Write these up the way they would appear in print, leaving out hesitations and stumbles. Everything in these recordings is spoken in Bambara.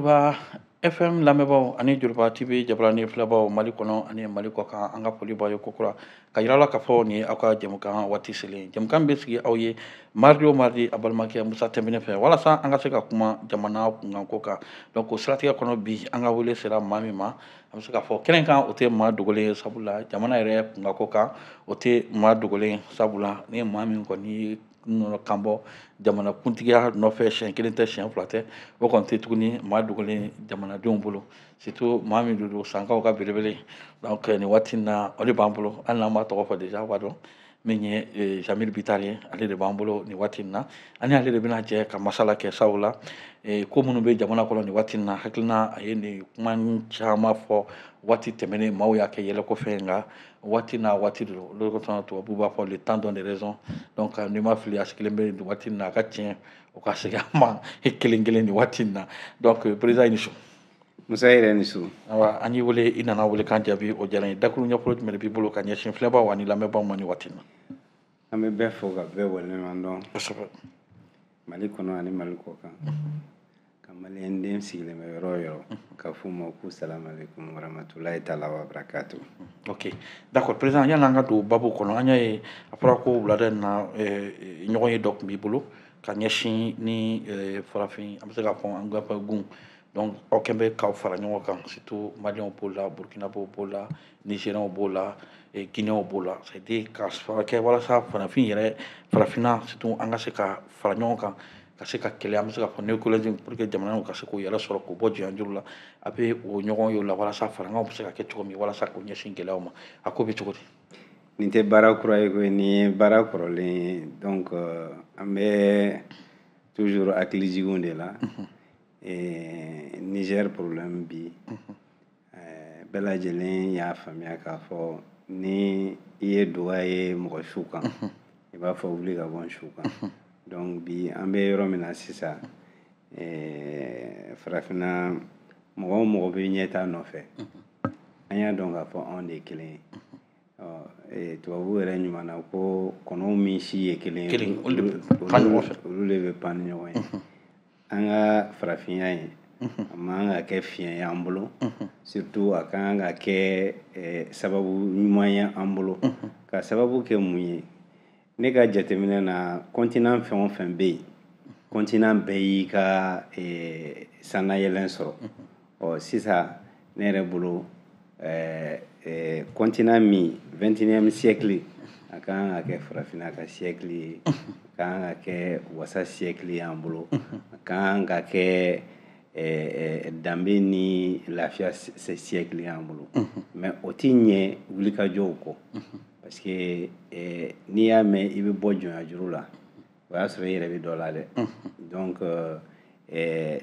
Joliba FM lamɛnbaaw ani Joliba TV jabarani filɛbaw Mali kɔnɔ ani Mali kɔkan, an ka foli b'aw ye kokura ka yira la k'a fɔ nin ye aw ka jɛmukan waati selen. Jɛmukan bɛ sigi aw ye mardi o mardi, a balimakɛ Musa Tɛnbinɛ fɛ, walasa an ka se ka kuma jamana kunkanko kan. Donc o siratigɛ kɔnɔ, bi an ka wele sera maa min ma, an bɛ se k'a fɔ kɛnɛ kan, o tɛ maa dogolen ye, sabula jamana yɛrɛ kunkanko kan, o tɛ maa dogolen, sabula ni maa min kɔni nɔnɔ kan bɔ jamana kuntigiya nɔfɛ siɲɛ kelen tɛ, siɲɛ fila tɛ, o kɔni tɛ tuguni maa dogolen jamanadenw bolo, surtout maa min don sankaw ka belebele. Donc nin waati in na, o de b'an bolo. Hali n'an b'a tɔgɔ fɔ déjà, a b'a dɔn min ye Jeamille Bittar ye. Ale de b'an bolo nin waati in na, ani ale de bɛna jɛ ka masala kɛ, sabula ko minnu bɛ jamana kɔnɔ nin waati in na, hakilina a ye nin kuma caman fɔ waati tɛmɛnen, maaw y'a kɛ yɛlɛko fɛn, nka waati n'a waati de don. Olu kosɔn tubabuw b'a fɔ: "Le temps donne des raisons." Donc n'i ma fili, a sigilen bɛ nin waati in na, a ka tiɲɛ o ka segin a ma kelen kelen nin waati in na. Donc président, i ni su. Musa yɛrɛ, ni su. Awa, an y'i wele, i nana wele kan jaabi, o diyara n ye. Dakuru ɲɛfɔlɔ jumɛn de b'i bolo ka ɲɛsin filɛbaw ani lamɛnbaaw ma nin waati in na? An bɛ bɛɛ fo ka bɛɛ waleɲuman dɔn. Mali kɔnɔ ani Mali kɔkan, ka maliyɛn den sigilen bɛ yɔrɔ o yɔrɔ, ka f'u ma k'u salamalekun warahmatulahi taala wa barakatu. Ok, d'accord président. Yanni an ka don babu kɔnɔ, an y'a ye a fɔra ko wulada in na, ɲɔgɔn ye dɔ tun b'i bolo ka ɲɛsin ni farafin, an bɛ se k'a fɔ an gafe gun. Donc aw kɛn bɛ k'aw fara ɲɔgɔn kan, surtout maliyɛnw b'o la, burkinabɔw b'o la, nigériens b'o la, guinéens b'o la, c'est à dire ka fara kɛ walasa farafin yɛrɛ, farafinna surtout, an ka se ka fara ɲɔgɔn kan ka se ka kɛlɛ, an bɛ se ka fɔ néocolonialisme, pour que jamanaw ka se k'u yɛrɛ sɔrɔ k'u bɔ jɔnya juru la. A bɛ o ɲɔgɔn ye o la walasa farankanw bɛ se ka kɛ cogo min walasa k'u ɲɛsin gɛlɛyaw ma. A ko bɛ cogo di? Nin tɛ baara kura ye koyi, nin ye baara kɔrɔlen ye. Donc an bɛ toujours hakilijiginw de la. Niger problème bi, bɛɛ lajɛlen y'a faamuya k'a fɔ ni i ye duga ye mɔgɔ su kan, i b'a fɔ wuli ka bɔ n su kan. Donc bi an bɛ yɔrɔ min na sisan, farafinna mɔgɔ o mɔgɔ bɛ ɲɛta nɔfɛ, an y'a dɔn k'a fɔ anw de ye kelen ye. Ɔ, tubabu yɛrɛ ɲuman na ko kɔnɔw min si ye kelen ye, olu de bɛ pan ɲɔgɔn fɛ. Olu de bɛ pan ni ɲɔgɔn ye. An ka farafinya in, a man ka kɛ fiɲɛ ye an bolo, surtout a kan ka kɛ sababu ɲuman ye an bolo. Ka sababu kɛ mun ye? Ne ka jateminɛ na, continent fɛn o fɛn bɛ yen, continent bɛɛ y'i ka sannayɛlɛn sɔrɔ. Ɔ, sisan ne yɛrɛ bolo, continent min 21e siècle, a kan ka kɛ farafinna ka siècle ye, a kan ka kɛ wasa siècle ye an bolo, a kan ka kɛ danbe ni lafiya siècle ye an bolo. Mais o ti ɲɛ wulikajɔw kɔ, parce que n'i y'a mɛn i bɛ bɔ jɔnya juru la, o y'a sɔrɔ i yɛrɛ bɛ dɔ la dɛ. Donc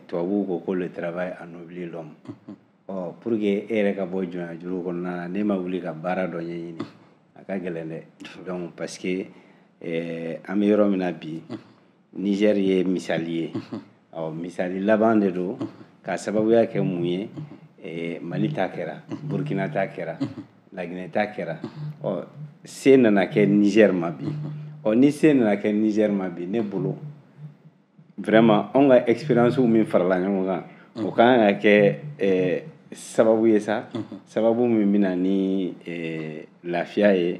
tubabuw ko ko "le travail anoblit l'homme". Ɔ, pour que e yɛrɛ ka bɔ jɔnya juru kɔnɔna na, n'e ma wuli ka baara dɔ ɲɛɲini, a ka gɛlɛn dɛ. Donc parce que an bɛ yɔrɔ min na bi, Niger ye misali ye. Ɔ, misali laban de don. Ka sababuya kɛ mun ye? Mali ta kɛra, Burkina ta kɛra, Laginɛ ta kɛra. Ɔ, se nana kɛ Niger ma bi. Ɔ, ni se nana kɛ Niger ma bi, ne bolo vraiment, anw ka expérience min farala ɲɔgɔn kan, o kan ka kɛ sababu ye sa, sababu min bɛ na ni lafiya ye.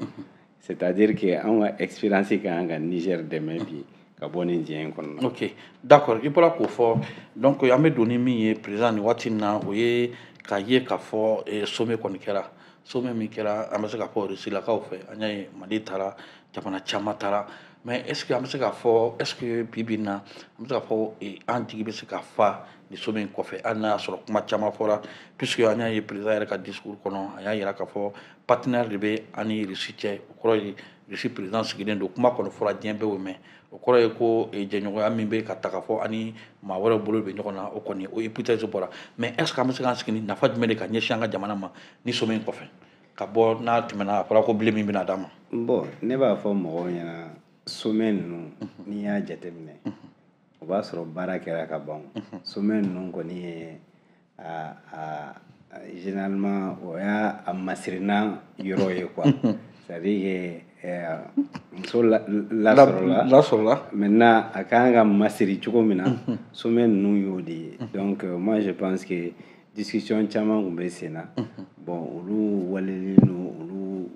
C'est à dire que anw ka expérience ka kan ka Niger dɛmɛ bi ka bɔ nin diɲɛ in kɔnɔ. Ok, d'accord, i bɔra k'o fɔ. Donc an bɛ don ni min ye, président, nin waati in na, o ye k'a ye k'a fɔ sommet kɔni kɛra. Sommet min kɛra, an bɛ se k'a fɔ Rusilakaw fɛ, an y'a ye Mali taara, jamana caman taara. Mais est ce que an bɛ se k'a fɔ, est ce que bi bi in na, an bɛ se k'a fɔ an jigi bɛ se ka fa nin sommet in kɔfɛ, hali n'a y'a sɔrɔ kuma caman fɔra? Puisque an y'a ye président yɛrɛ ka discours kɔnɔ, a y'a yira k'a fɔ partenaire de bɛ an ni Russie cɛ. O kɔrɔ ye Russie président sigilen don, kuma kɔni fɔra, diɲɛ bɛɛ y'o mɛn. O kɔrɔ ye ko jɛɲɔgɔnya min bɛ ka ta k'a fɔ ani maa wɛrɛw bolo bɛ ɲɔgɔn na, o kɔni o hypothèse bɔra. Mais est ce que an bɛ se k'an sigi ni nafa jumɛn de ka ɲɛsin an ka jamana ma ni sommet in kɔfɛ, ka bɔ n'a tɛmɛna, a fɔra ko bilen min bɛna d'a ma? Bon, ne b'a fɔ mɔgɔw ɲɛna, sommet ninnu, n'i y'a jateminɛ, o b'a sɔrɔ baara kɛra ka ban. Sommet ninnu kɔni ye a généralement, o y'a a masirina yɔrɔ ye quoi. C'est à dire que Muso lasɔrɔla. Maintenant, a kan ka masiri cogo min na, sommet ninnu y'o de ye. Donc moi, je pense que discussion caman tun bɛ sen na. Bon, olu waleli n'o, olu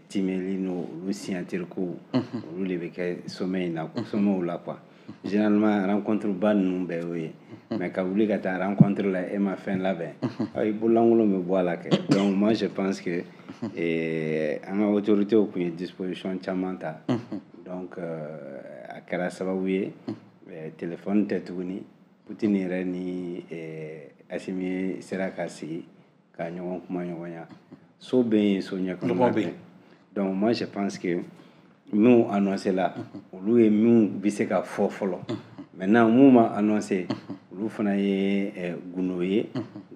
timɛli n'o, olu signature ko, olu de bɛ kɛ sommet in na, sommet la quoi. Généralement, rencontre ba ninnu bɛɛ y'o ye. Mais ka wuli ka taa rencontre la, e ma fɛn labɛn, i bololankolon bɛ bɔ a la kɛ. Donc moi, je pense que an ka autorités tun ye disposition caman ta. Donc a kɛra sababu ye, téléphone tɛ tuguni, Poutine yɛrɛ ni Assimi sera ka sigi ka ɲɔgɔn kuma ɲɔgɔnya. So bɛ yen, so ɲɛkɔnɔna bɛ yen. Donc moi, je pense que minnu annoncé la, olu ye minnu bɛ se ka fɔ fɔlɔ. Maintenant, mun ma annoncé, olu fana ye gundo ye,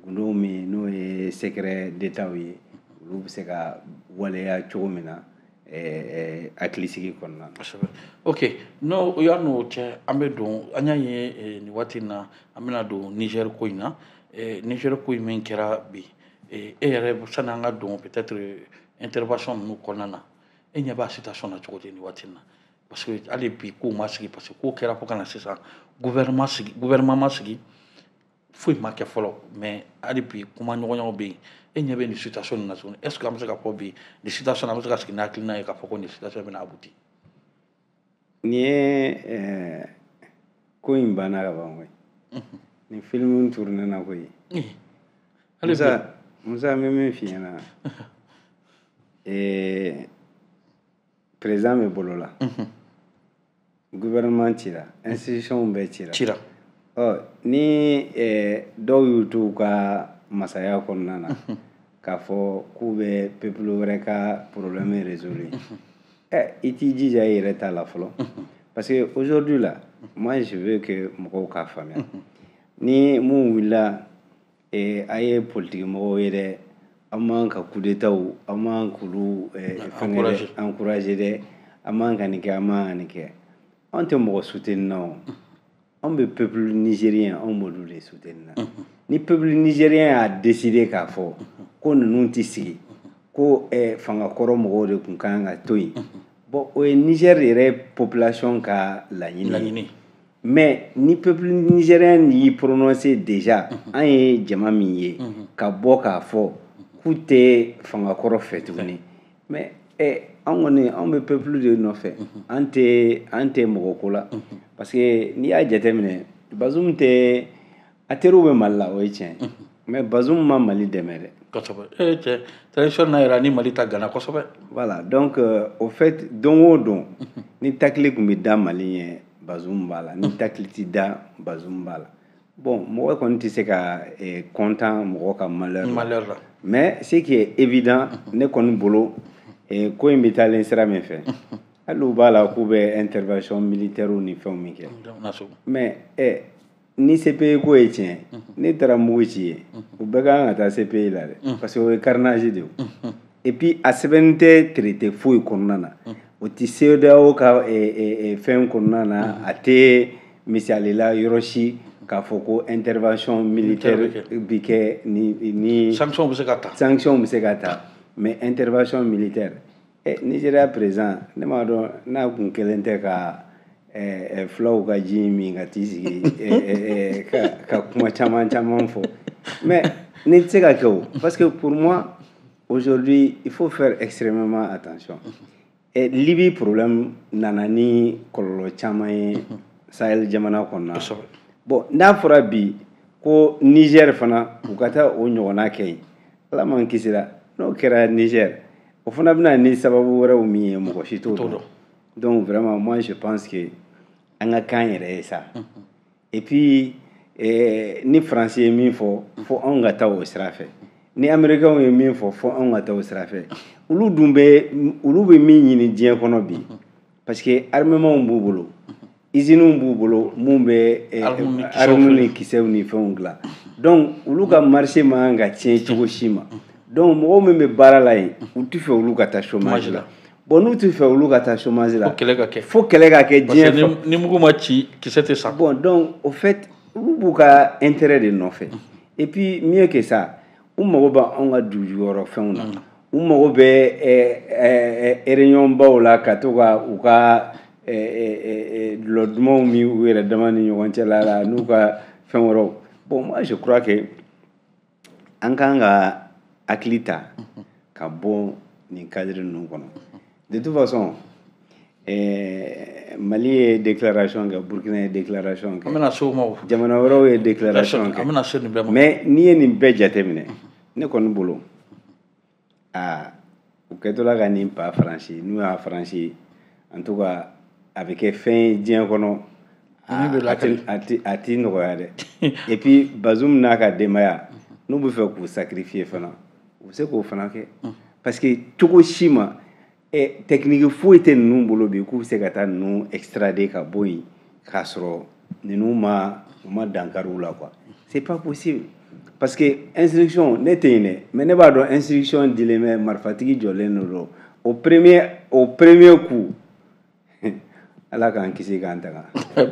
gundo min n'o ye secret d'état ye, olu bɛ se ka waleya cogo min na hakilisigi kɔnɔna na. Kosɛbɛ. Ok, n'o yan'o cɛ, an bɛ don, an y'a ye nin waati in na, an bɛna don Niger ko in na. Niger ko in min kɛra bi, e yɛrɛ, sani an ka don peut-être intervention ninnu kɔnɔna na, e ɲɛ b'a situation na cogo di nin waati in na? Parce que hali bi kow ma sigi, parce que kow kɛra fo ka na sisan, gouvernement sigi, gouvernement ma sigi, foyi ma kɛ fɔlɔ. Mais hali bi kuma ɲɔgɔnyaw bɛ yen. E ɲɛ bɛ nin situation nin na tuguni, est ce que an bɛ se ka fɔ bi nin situation, an bɛ se ka sigi ni hakilina ye k'a fɔ ko nin situation bɛna aboutir? Nin ye ko in banna ka ban koyi. Nin film tourné na koyi. Musa, Musa, n bɛ min f'i ɲɛna, président bɛ bolo la, gouvernement cira, institution bɛɛ cira. Cira. Ɔ ni dɔw y'u to u ka masaya kɔnɔna na k'a fɔ k'u bɛ peuple wɛrɛ ka problème résoudre, i t'i jija i yɛrɛ ta la fɔlɔ. Parce que aujourd'hui là, moi, je veux que mɔgɔw k'a faamuya, ni mun wulila, a ye politique mɔgɔw ye dɛ, aw man ka coup d'état, aw man k'olu fɛngɛ dɛ, encourager dɛ, an man ka nin kɛ, an man ka nin kɛ. Anw tɛ mɔgɔ soutenir na o, anw bɛ peuple nigérien, anw b'olu de soutenir na. Ni peuple nigérien y'a décidé k'a fɔ ko ninnu tɛ sigi, ko fangakɔrɔ mɔgɔw de tun kan ka to yen, bon, o ye Niger yɛrɛ population ka laɲini ye. Mais ni peuple nigérien y'i prononcé déjà, an ye jama min ye ka bɔ k'a fɔ k'u tɛ fangakɔrɔ fɛ tuguni, mais an kɔni, anw bɛ peuple de nɔfɛ, an tɛ mɔgɔ ko la. Parce que n'i y'a jateminɛ, Bazoum tɛ, a teriw bɛ Mali la, o ye tiɲɛ ye, mais Bazoum ma Mali dɛmɛ dɛ. Kosɛbɛ. Ee cɛ, transition na yɛrɛ, ni Mali ta gana kosɛbɛ. Voilà, donc au fait, don o don ni takili tun bɛ da Mali ɲɛ, Bazoum b'a la. Ni takili ti da, Bazoum b'a la. Bon, mɔgɔ kɔni tɛ se ka content mɔgɔ ka malheur la. Malheur la. Mais ce qui est évident, ne kɔni bolo, ko in bɛ taalen sira min fɛ, hali u b'a la k'u bɛ intervention militaire ni fɛnw min kɛ, mais ni CPI ko ye tiɲɛ, ne taara mugu ci yen, u bɛɛ kan ka taa CPI la dɛ, parce que o ye carnage de ye. Et puis a sɛbɛnnen tɛ traité foyi kɔnɔna na, o ti CEDEAO ka fɛn kɔnɔna na, a tɛ misali la yɔrɔ si k'a fɔ ko intervention militaire bi kɛ ni Sanction bɛ se ka ta. Sanction bɛ se ka ta, mais intervention militaire, Nigéria président, ne m'a dɔn n'a kun kelen tɛ ka fulaw ka ji min ka t'i sigi ka kuma caman caman fɔ. Mais ne tɛ se ka kɛ o, parce que pour moi, aujourd'hui, il faut faire extrêmement attention. Libye problème nana ni kɔlɔlɔ caman ye Sahel jamana kɔnɔna. Bon, n'a fɔra bi ko Niger fana u ka taa o ɲɔgɔnna kɛ yen, Ala m'an kisira, n'o kɛra Niger, o fana bɛna ni sababu wɛrɛw min ye, mɔgɔ si t'o dɔn. Donc vraiment, moi, je pense que an ka kan yɛrɛ ye sa. Et puis ni Faransi ye min fɔ, fo anw ka taa o sira fɛ. Ni Américains ye min fɔ, fo anw ka taa o sira fɛ. Olu dun bɛ, olu bɛ min ɲini diɲɛ kɔnɔ bi, parce que armement b'u bolo, usines b'u bolo mun bɛ armes ni kisɛw ni fɛnw dilan. Donc olu ka marché man kan ka tiɲɛ cogo si ma. Donc mɔgɔw min bɛ baara la yen, u tɛ fɛ olu ka taa chômage la. Bon, n'u tɛ fɛ olu ka taa chômage la, fo kɛlɛ ka kɛ. Fo kɛlɛ ka kɛ diɲɛ fɛ. Ni mugu ma ci, kisɛ tɛ san. Bon, donc au fait, olu b'u ka intérêt de nɔfɛ. Et puis mieux que ça, u mago b'anw ka dugujukɔrɔ fɛnw na. U mago bɛ réunion baw la ka to ka u ka dulɔ dumanw min u yɛrɛ dama ni ɲɔgɔn cɛ la n'u ka fɛn wɛrɛw. Bon, moi je crois que an kan ka hakili ta ka bɔ nin cadre ninnu kɔnɔ. De toute façon, Mali ye déclaration kɛ, Burkina ye déclaration kɛ, an bɛna se o ma o. Jamana wɛrɛw ye déclaration kɛ. An bɛna se nin bɛɛ ma. Mais n'i ye nin bɛɛ jateminɛ, ne kɔni bolo, aa, u kɛtɔla ka nin pas franchi, n'u y'a franchi, en tout cas a bɛ kɛ fɛn ye diɲɛ kɔnɔ, a ti nɔgɔya dɛ. Et puis Bazoum n'a ka denbaya, n'u bɛ fɛ k'u sacrifier fana, u bɛ se k'o fana kɛ, parce que cogo si ma technique foyi tɛ ninnu bolo bi k'u bɛ se ka taa ninnu extrader ka bɔ yen k'a sɔrɔ ninnu ma u ma dankari u la quoi. C'est pas possible, parce que instruction ne tɛ yen dɛ, mais ne b'a dɔn instruction dilen bɛ, marifatigi jɔlen de don. Au premier coup, Ala k'an kisi k'an tanga.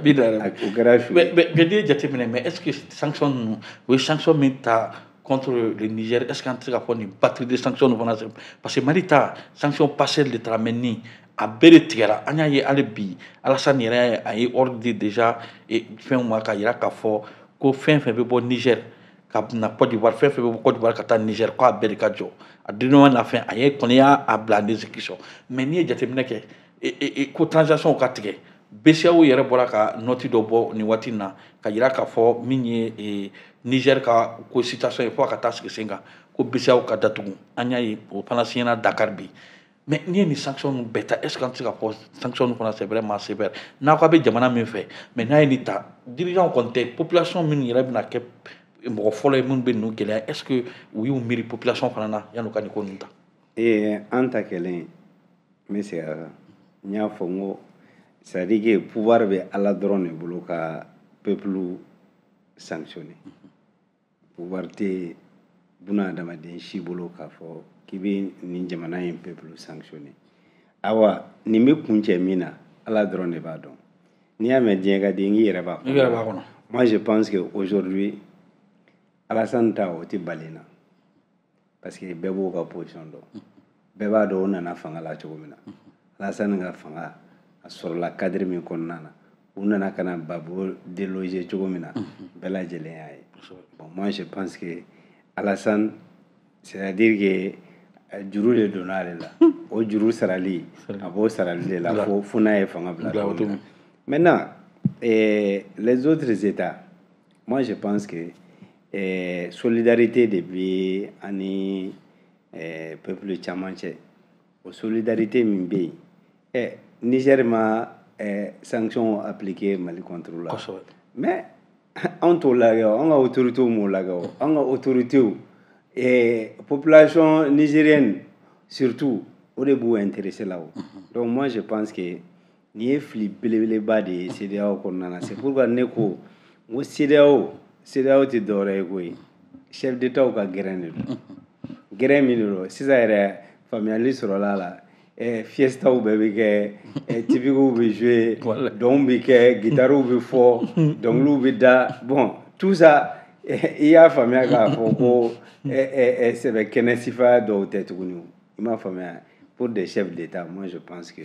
Bi da yɛrɛ. O kɛra su. Mais n'i ye jateminɛ, mais est ce que sanction ninnu, u ye sanction min ta contre le Niger, est ce que an tɛ se ka fɔ nin batterie de sanction ninnu fana, parce que Mali ta sanction partielle de taara, mais nin a bɛɛ de tigɛra. An y'a ye hali bi Alassane yɛrɛ a ye ordre di déjà fɛnw ma ka yira k'a fɔ ko fɛn fɛn bɛ bɔ Niger ka na Côte d'Ivoire, fɛn fɛn bɛ bɔ Côte d'Ivoire ka taa Niger, k'a bɛɛ de ka jɔ. A dirima na fɛn a ye kɔni y'a bila en exécution. Mais n'i ye jateminɛ kɛ ko transaction ka tigɛ, BCEAO yɛrɛ bɔra ka note dɔ bɔ nin waati in na ka yira k'a fɔ min ye Niger ka ko situation ye, fo ka taa sigi sen kan ko BCEAO ka datugu. An y'a ye o fana signera Dakar bi. Mais n'i ye nin sanction ninnu bɛɛ ta, est ce que an tɛ se ka fɔ sanction ninnu fana c'est vraiment sévère, n'a ko a bɛ jamana min fɛ? Mais n'a ye nin ta, dirigeant kɔni tɛ, population minnu yɛrɛ bɛna kɛ mɔgɔ fɔlɔ ye minnu bɛ ninnu gɛlɛya, est ce que u y'u miiri population fana na yan'u ka nin ko ninnu ta? An ta kɛlen, n bɛ segin a kan, n y'a fɔ n ko c'est à dire que pouvoir bɛ Ala dɔrɔn de bolo ka peuple sanctionner. Pouvoir tɛ buna adamaden si bolo k'a fɔ k'i bɛ nin jamana in peuple sanctionner. Awa, nin bɛ kuncɛ min na, Ala dɔrɔn de b'a dɔn. N'i y'a mɛn diɲɛ ka di, n k'i yɛrɛ b'a kɔnɔ. I yɛrɛ b'a kɔnɔ. Moi je pense que aujourd'hui, Alassane ta o tɛ bali n na, parce que bɛɛ b'o ka position dɔn, bɛɛ b'a dɔn o nana fanga la cogo min na. Alassane ka fanga a sɔrɔla cadre min kɔnɔna na, u nana ka na Gbagbo déloger cogo min na, bɛɛ lajɛlen y'a ye. Bon, moi je pense que Alassane, c'est-à-dire que juru de donna ale la, o juru sarali, a b'o sarali de la fo n'a ye fanga bila don min na. Maintenant, les autres États, moi je pense que solidarité de bɛ ani peuple caman cɛ. O solidarité min bɛ yen, Niger ma sanction appliquée Mali contre la, mais anw t'o lajɛ o, an ka autorités m'o lajɛ o. An ka autorités, population nigérienne surtout, o de b'u intéressé la o. Donc moi je pense que nin ye fili belebeleba de ye CEDEAO kɔnɔna na. C'est pourquoi ne ko n ko CEDEAO tɛ dɔwɛrɛ ye koyi, chef d'État ka gɛrɛn de don, gɛrɛn min de don. Sisan yɛrɛ faamuyali sɔrɔla a la, fiestaw bɛɛ bɛ kɛ, typiquew bɛ jouer, dɔnw bɛ kɛ, guitarew bɛ fɔ, dɔnkiliw bɛ da. Bon, tout ça, i y'a faamuya k'a fɔ ko sɛbɛ kɛnɛ sifaya dɔw tɛ tuguni, i m'a faamuya. Pour des chefs d'État, moi je pense que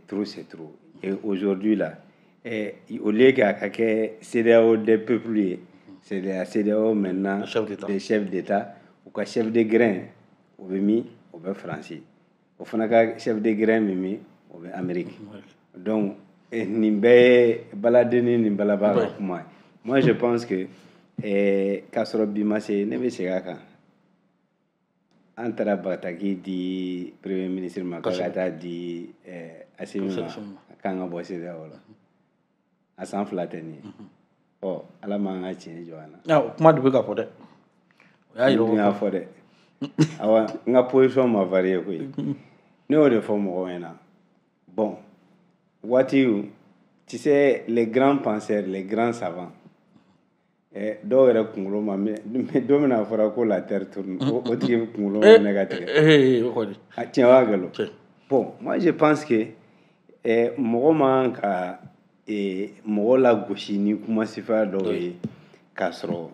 trop c'est trop. Et aujourd'hui là, au lieu k'a ka kɛ CEDEAO des peuples ye, c'est la CEDEAO maintenant des chefs d'État. U ka chef de grin o bɛ min? O bɛ Faransi. O fana ka chef de grin min min? O bɛ Amérique. Donc nin bɛɛ ye baladenni ni balaba ka kuma ye. Moi je pense que k'a sɔrɔ bi ma se, ne bɛ segin a kan, an taara bataki di premier ministre ma k'a ka taa di Assimi ma k'an ka bɔ CEDEAO la, a san 2 tɛ nin ye. Ɔ, Ala m'an ka tiɲɛ jɔ an na. Kuma de bɛ ka fɔ dɛ, o y'a yira. N y'a fɔ dɛ. Awa, n ka position ma varier koyi, ne y'o de fɔ mɔgɔw ɲɛna. Bon, waati, tu sais, les grands penseurs, les grands savants, dɔw yɛrɛ kunkolo ma, mais don min na a fɔra ko la terre tourne, o tigi kunkolo ma minɛ ka tigɛ. Tiɲɛ b'a nkalon. Bon, moi je pense que mɔgɔ man ka mɔgɔ lagosi ni kuma sifaya dɔw ye k'a sɔrɔ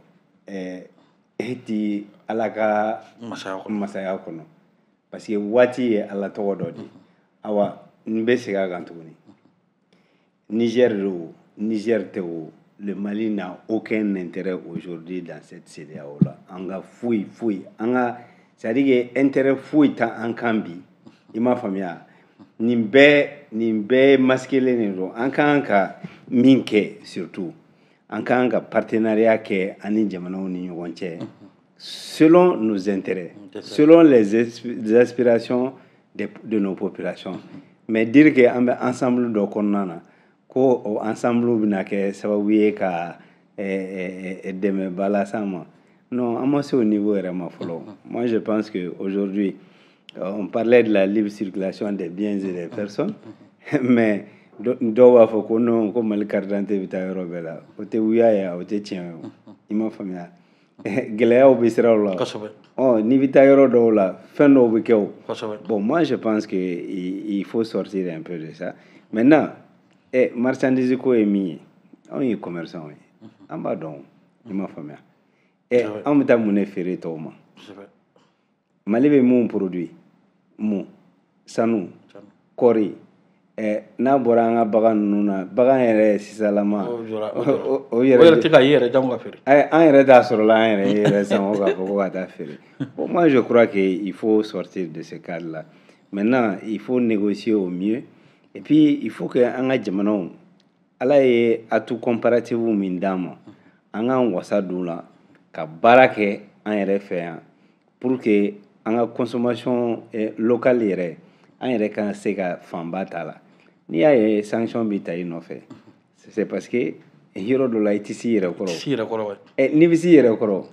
e ti Ala ka masaya kɔnɔ. Parce que waati ye Ala tɔgɔ dɔ de ye. Awa n bɛ segin a kan tuguni. Niger o, Niger tɛ o, le Mali n'a aucun intérêt aujourd'hui dans cette CEDEAO là. An ka foyi foyi, an ka, c'est-à-dire que intérêt foyi t'an kan bi. I m'a faamuya? Nin bɛɛ masquelen de don. An kan ka min kɛ, surtout an kan ka partenariat kɛ an ni jamanaw ni ɲɔgɔn cɛ selon nos intérêts, selon les aspirations de nos populations. Mais dire que an bɛ ensemble dɔ kɔnɔna na, ko o ensemble bɛna kɛ sababu ye ka dɛmɛba las'an ma, non, an ma se o niveau yɛrɛ ma fɔlɔ. Moi, je pense que aujourd'hui, on parlait de la libre circulation des biens et des personnes, mais dɔw b'a fɔ ko non, ko Mali carte d'identité bɛ taa yɔrɔ bɛɛ la. O tɛ wuya ye, o tɛ tiɲɛ ye o. I m'a faamuya? Gɛlɛyaw bɛ siraw la. Ɔ, n'i bɛ taa yɔrɔ dɔw la, fɛn dɔw bɛ kɛ o. Bon, moi, je pense que il faut sortir un peu de ça maintenant. Marchandise ko ye min ye, anw ye commerçant ye, an b'a dɔn. I m'a faamuya? Anw bɛ taa mun de feere tɔw ma? Mali bɛ mun produit? Mun? Sanu, kɔɔri. N'a bɔra an ka bagan ninnu na, bagan yɛrɛ sisanlama, o yɛrɛ tɛ ka ye yɛrɛ, jango ka feere. An yɛrɛ t'a sɔrɔla, an yɛrɛ ye yɛrɛ san o k'a fɔ ko ka taa feere. Bon, moi, je crois que il faut sortir de ce cadre là. Maintenant, il faut négocier au mieux et puis il faut que an ka jamanaw, Ala ye atout comparatif min d'an ma, an k'an wasa don la ka baara kɛ an yɛrɛ fɛ yan pour que an ka consommation locale yɛrɛ, an yɛrɛ ka se ka fanba t'a la. N'i y'a ye sanction bɛ ta i nɔfɛ, c'est parce que yɔrɔ dɔ la, i tɛ s'i yɛrɛ kɔrɔ. S'i yɛrɛ kɔrɔ. N'i bɛ s'i yɛrɛ kɔrɔ,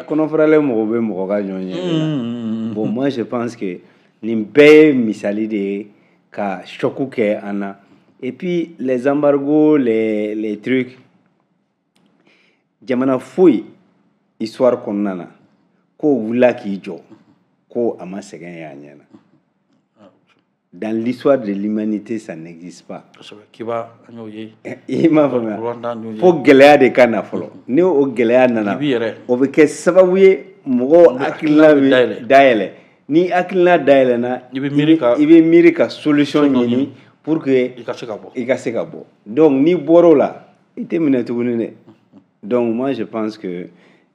kɔnɔfaralen mɔgɔ bɛ mɔgɔ ka ɲɔgɔn ye. Bon, moi, je pense que nin bɛɛ ye misali de ye ka choc kɛ an na. Et puis les embargos, les trucs, jamana foyi histoire kɔnɔna na k'o wulila k'i jɔ ko a ma sɛgɛn ye a ɲɛ na. Dans l'histoire de l'humanité, ça n'existe pas. Kiba, an y'o ye. I m'a faamuya? Fo gɛlɛya de ka na fɔlɔ. Ni o gɛlɛya nana, o bɛ kɛ sababu ye mɔgɔw hakilina bɛ dayɛlɛ. Ni hakilina dayɛlɛna, i bɛ miiri ka solution ɲini pour que i ka se ka bɔ. I ka se ka bɔ. Donc n'i bɔr'o la, i tɛ minɛ tuguni dɛ. Donc moi, je pense que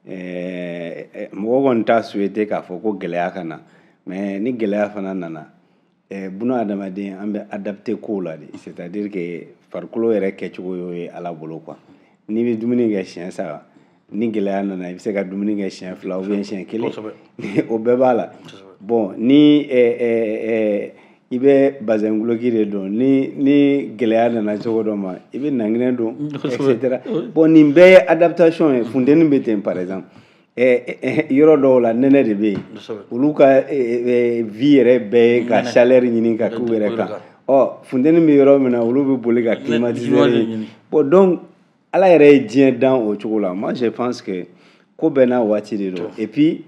mɔgɔ kɔni t'a souhaiter k'a fɔ ko gɛlɛya ka na, mais ni gɛlɛya fana nana, buna adamaden, an bɛ adapté kow la de. C'est à dire que farikolo yɛrɛ kɛcogo y'o ye Ala bolo quoi. N'i bɛ dumuni kɛ siɲɛ 3, ni gɛlɛya nana, i bɛ se ka dumuni kɛ siɲɛ 2 ou bien siɲɛ 1. O bɛɛ b'a la. Bon, ni i bɛ bazɛn guloki de don, ni gɛlɛya nana cogo dɔ ma, i bɛ nanginɛ don, et cetera. Bon, nin bɛɛ ye adaptation ye. Funteni bɛ ten, par exemple, yɔrɔ dɔw la, nɛnɛ de bɛ yen. Olu ka vie yɛrɛ bɛɛ ye ka chaleur ɲini ka k'u yɛrɛ kan. Ɔ, funteni bɛ yɔrɔ min na, olu bɛ boli ka climatiseur ɲini. Bon, donc Ala yɛrɛ ye diɲɛ dan o cogo la. Moi, je pense que ko bɛɛ n'a waati de don. Et puis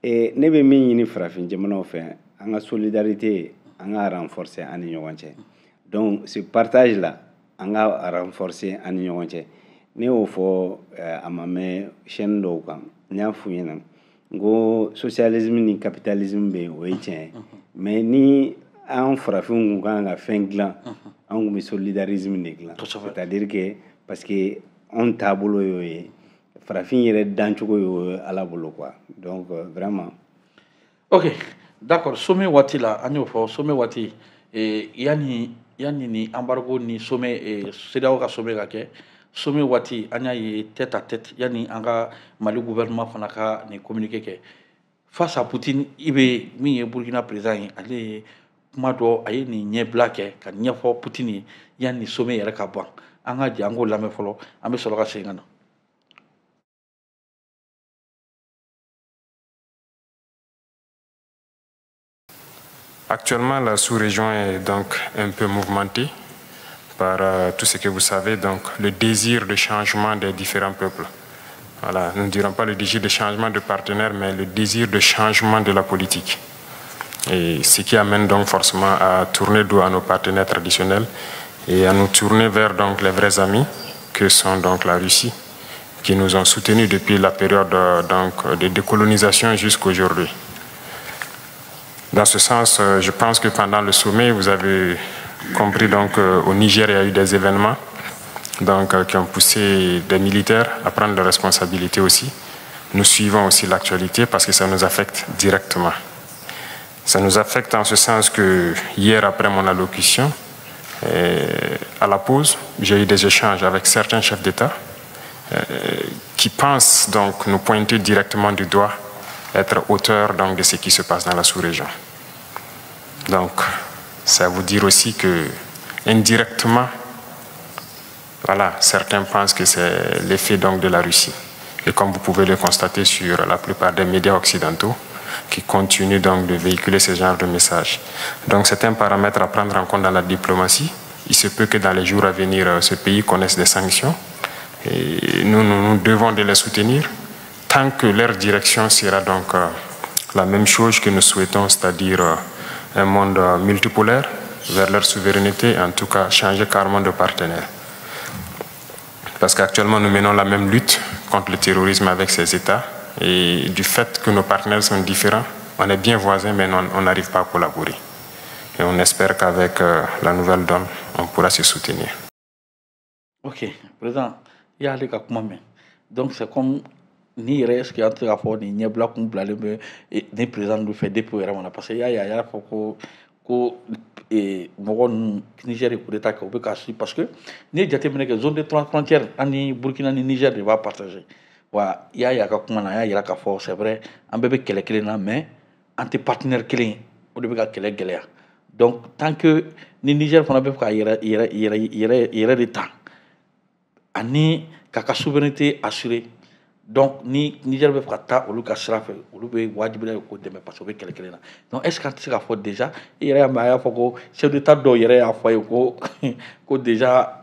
ne bɛ min ɲini farafin jamanaw fɛ, an ka solidarité, an ka renforcer an ni ɲɔgɔn cɛ. Donc ce partage là, an ka renforcer an ni ɲɔgɔn cɛ. Ne y'o fɔ, a ma mɛn, chaîne dɔw kan, n y'a f'u ɲɛna n ko socialisme ni capitalisme bɛ yen, o ye tiɲɛ ye, mais ni an farafinw kun kan ka fɛn dilan, an kun bɛ solidarisme de dilan. C'est à dire que parce que anw taabolo y'o ye, farafin yɛrɛ dancogo y'o ye Ala bolo quoi. Donc vraiment. Ok, d'accord. Sommet waati la, an y'o fɔ, sommet waati, yanni ni embargo ni sommet, CEDEAO ka sommet ka kɛ, sommet waati, an y'a ye tête à tête, yanni an ka Mali gouvernement fana ka nin communiqué kɛ face à Poutine, i bɛ min ye Burkina président ye, ale ye kuma dɔ, a ye nin ɲɛbila kɛ ka ɲɛfɔ Poutine ye yanni sommet yɛrɛ ka ban. An ka jɛ an k'o lamɛn fɔlɔ, an bɛ sɔrɔ ka segin ka na. Actuellement, la sous-région est donc un peu mouvementée par tout ce que vous savez, donc le désir de changement des différents peuples. Voilà, nous ne dirons pas le désir de changement de partenaire, mais le désir de changement de la politique. Et ce qui amène donc forcément à tourner dos à nos partenaires traditionnels et à nous tourner vers donc les vrais amis que sont donc la Russie, qui nous ont soutenus depuis la période donc de décolonisation jusqu'à aujourd'hui. Dans ce sens, je pense que pendant le sommet, vous avez compris donc au Niger, il y a eu des événements donc, qui ont poussé des militaires à prendre leurs responsabilités aussi. Nous suivons aussi l'actualité parce que ça nous affecte directement. Ça nous affecte en ce sens que hier, après mon allocution, à la pause, j'ai eu des échanges avec certains chefs d'État qui pensent donc nous pointer directement du doigt, être auteurs donc, de ce qui se passe dans la sous-région. Donc, ça veut dire aussi que indirectement, voilà, certains pensent que c'est l'effet donc de la Russie. Et comme vous pouvez le constater sur la plupart des médias occidentaux, qui continuent donc de véhiculer ce genre de messages. Donc c'est un paramètre à prendre en compte dans la diplomatie. Il se peut que dans les jours à venir, ce pays connaisse des sanctions. Et nous, nous devons de les soutenir tant que leur direction sera donc la même chose que nous souhaitons, c'est-à-dire un monde multipolaire vers leur souveraineté, en tout cas changer carrément de partenaire. Parce qu'actuellement, nous menons la même lutte contre le terrorisme avec ces États. Et du fait que nos partenaires sont différents, on est bien voisins, mais on n'arrive pas à collaborer. Et on espère qu'avec la nouvelle donne, on pourra se soutenir. Ok, président, il y a les cas. Donc c'est comme ni yɛrɛ est-ce que an tɛ se k'a fɔ nin ɲɛbila kun bilalen bɛ ni président ninnu fɛ depuis o yɛrɛ ma na, parce que i y'a ye a y'a fɔ ko mɔgɔ ninnu Niger ye coup d'état kɛ, u bɛ ka su, parce que n'i ye jateminɛ kɛ, zone de trois frontières an ni Burkina ni Niger de b'a partager. Wa i y'a ye a ka kuma na, a y'a yira k'a fɔ c'est vrai, an bɛɛ bɛ kɛlɛ kelen na, mais an tɛ partenaire kelen ye, o de bɛ ka kɛlɛ gɛlɛya. Donc tant que ni Niger fana bɛ fɛ ka yɛrɛ yɛrɛ yɛrɛ yɛrɛ yɛrɛ de ta ani k'a ka souveraineté assurer, donc ni Niger bɛ fɛ ka taa olu ka sira fɛ, olu bɛ wajibiya k'o dɛmɛ parce que u bɛ kɛlɛ kelen na. Donc est ce que an tɛ se k'a fɔ déjà, i yɛrɛ y'a mɛn, a y'a fɔ ko chef d'état dɔw yɛrɛ y'a fɔ a ye ko déjà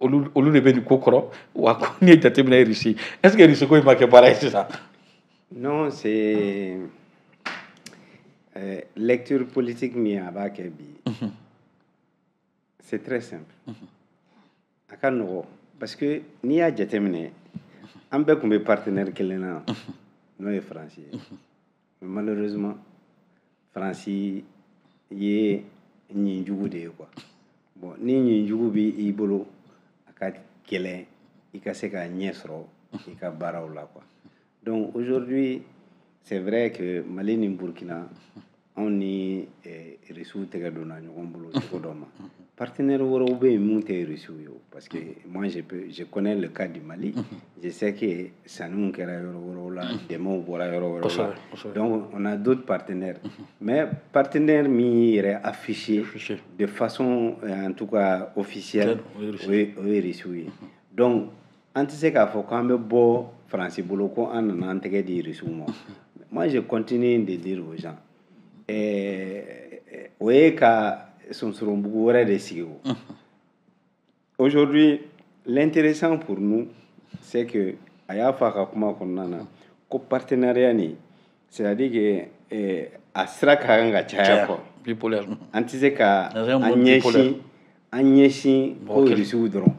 olu de bɛ nin ko kɔrɔ, wa ko n'i ye jateminɛ Russie, est ce que Russie ko in ma kɛ baara ye sisan? Non, c'est lecture politique min a b'a kɛ bi, c'est très simple. A ka nɔgɔ parce que n'i y'a jateminɛ, an bɛɛ tun bɛ partenaire kelen na, n'o ye Faransi ye. Mais malheureusement, Faransi ye ɲinjugu de ye quoi. Bon, ni ɲinjugu bɛ i bolo, a ka gɛlɛn i ka se ka ɲɛ sɔrɔ i ka baaraw la quoi. Donc aujourd'hui, c'est vrai que Mali ni Burkina, anw ni Rusiw tɛgɛ donna ɲɔgɔn bolo cogo dɔ ma. Partenaire wɛrɛw bɛ yen mun tɛ Rusiw ye o, parce que moi je connais le cas du Mali. Je sais que sanniw kɛra yɔrɔ wɛrɛw la, dɛmɛw bɔra yɔrɔ wɛrɛw la. Donc on a d'autres partenaires, mais partenaire min y'i yɛrɛ affiché de façon en tout cas officielle, o ye Rusiw ye. Donc an tɛ se k'a fɔ k'an bɛ bɔ Faransi bolo ko an nana an tɛgɛ di Rusiw ma. Moi, je continue de dire aux gens, o ye ka sonsoronbugu wɛrɛ de sigi o. Aujourd'hui, l'intéressant pour nous, c'est que a y'a fɔ a ka kuma kɔnɔna na ko partenariat nin, c'est-à-dire que a sira ka kan ka caya quoi. Bipolaire. An tɛ se ka an ɲɛsin ko Rusiw dɔrɔn,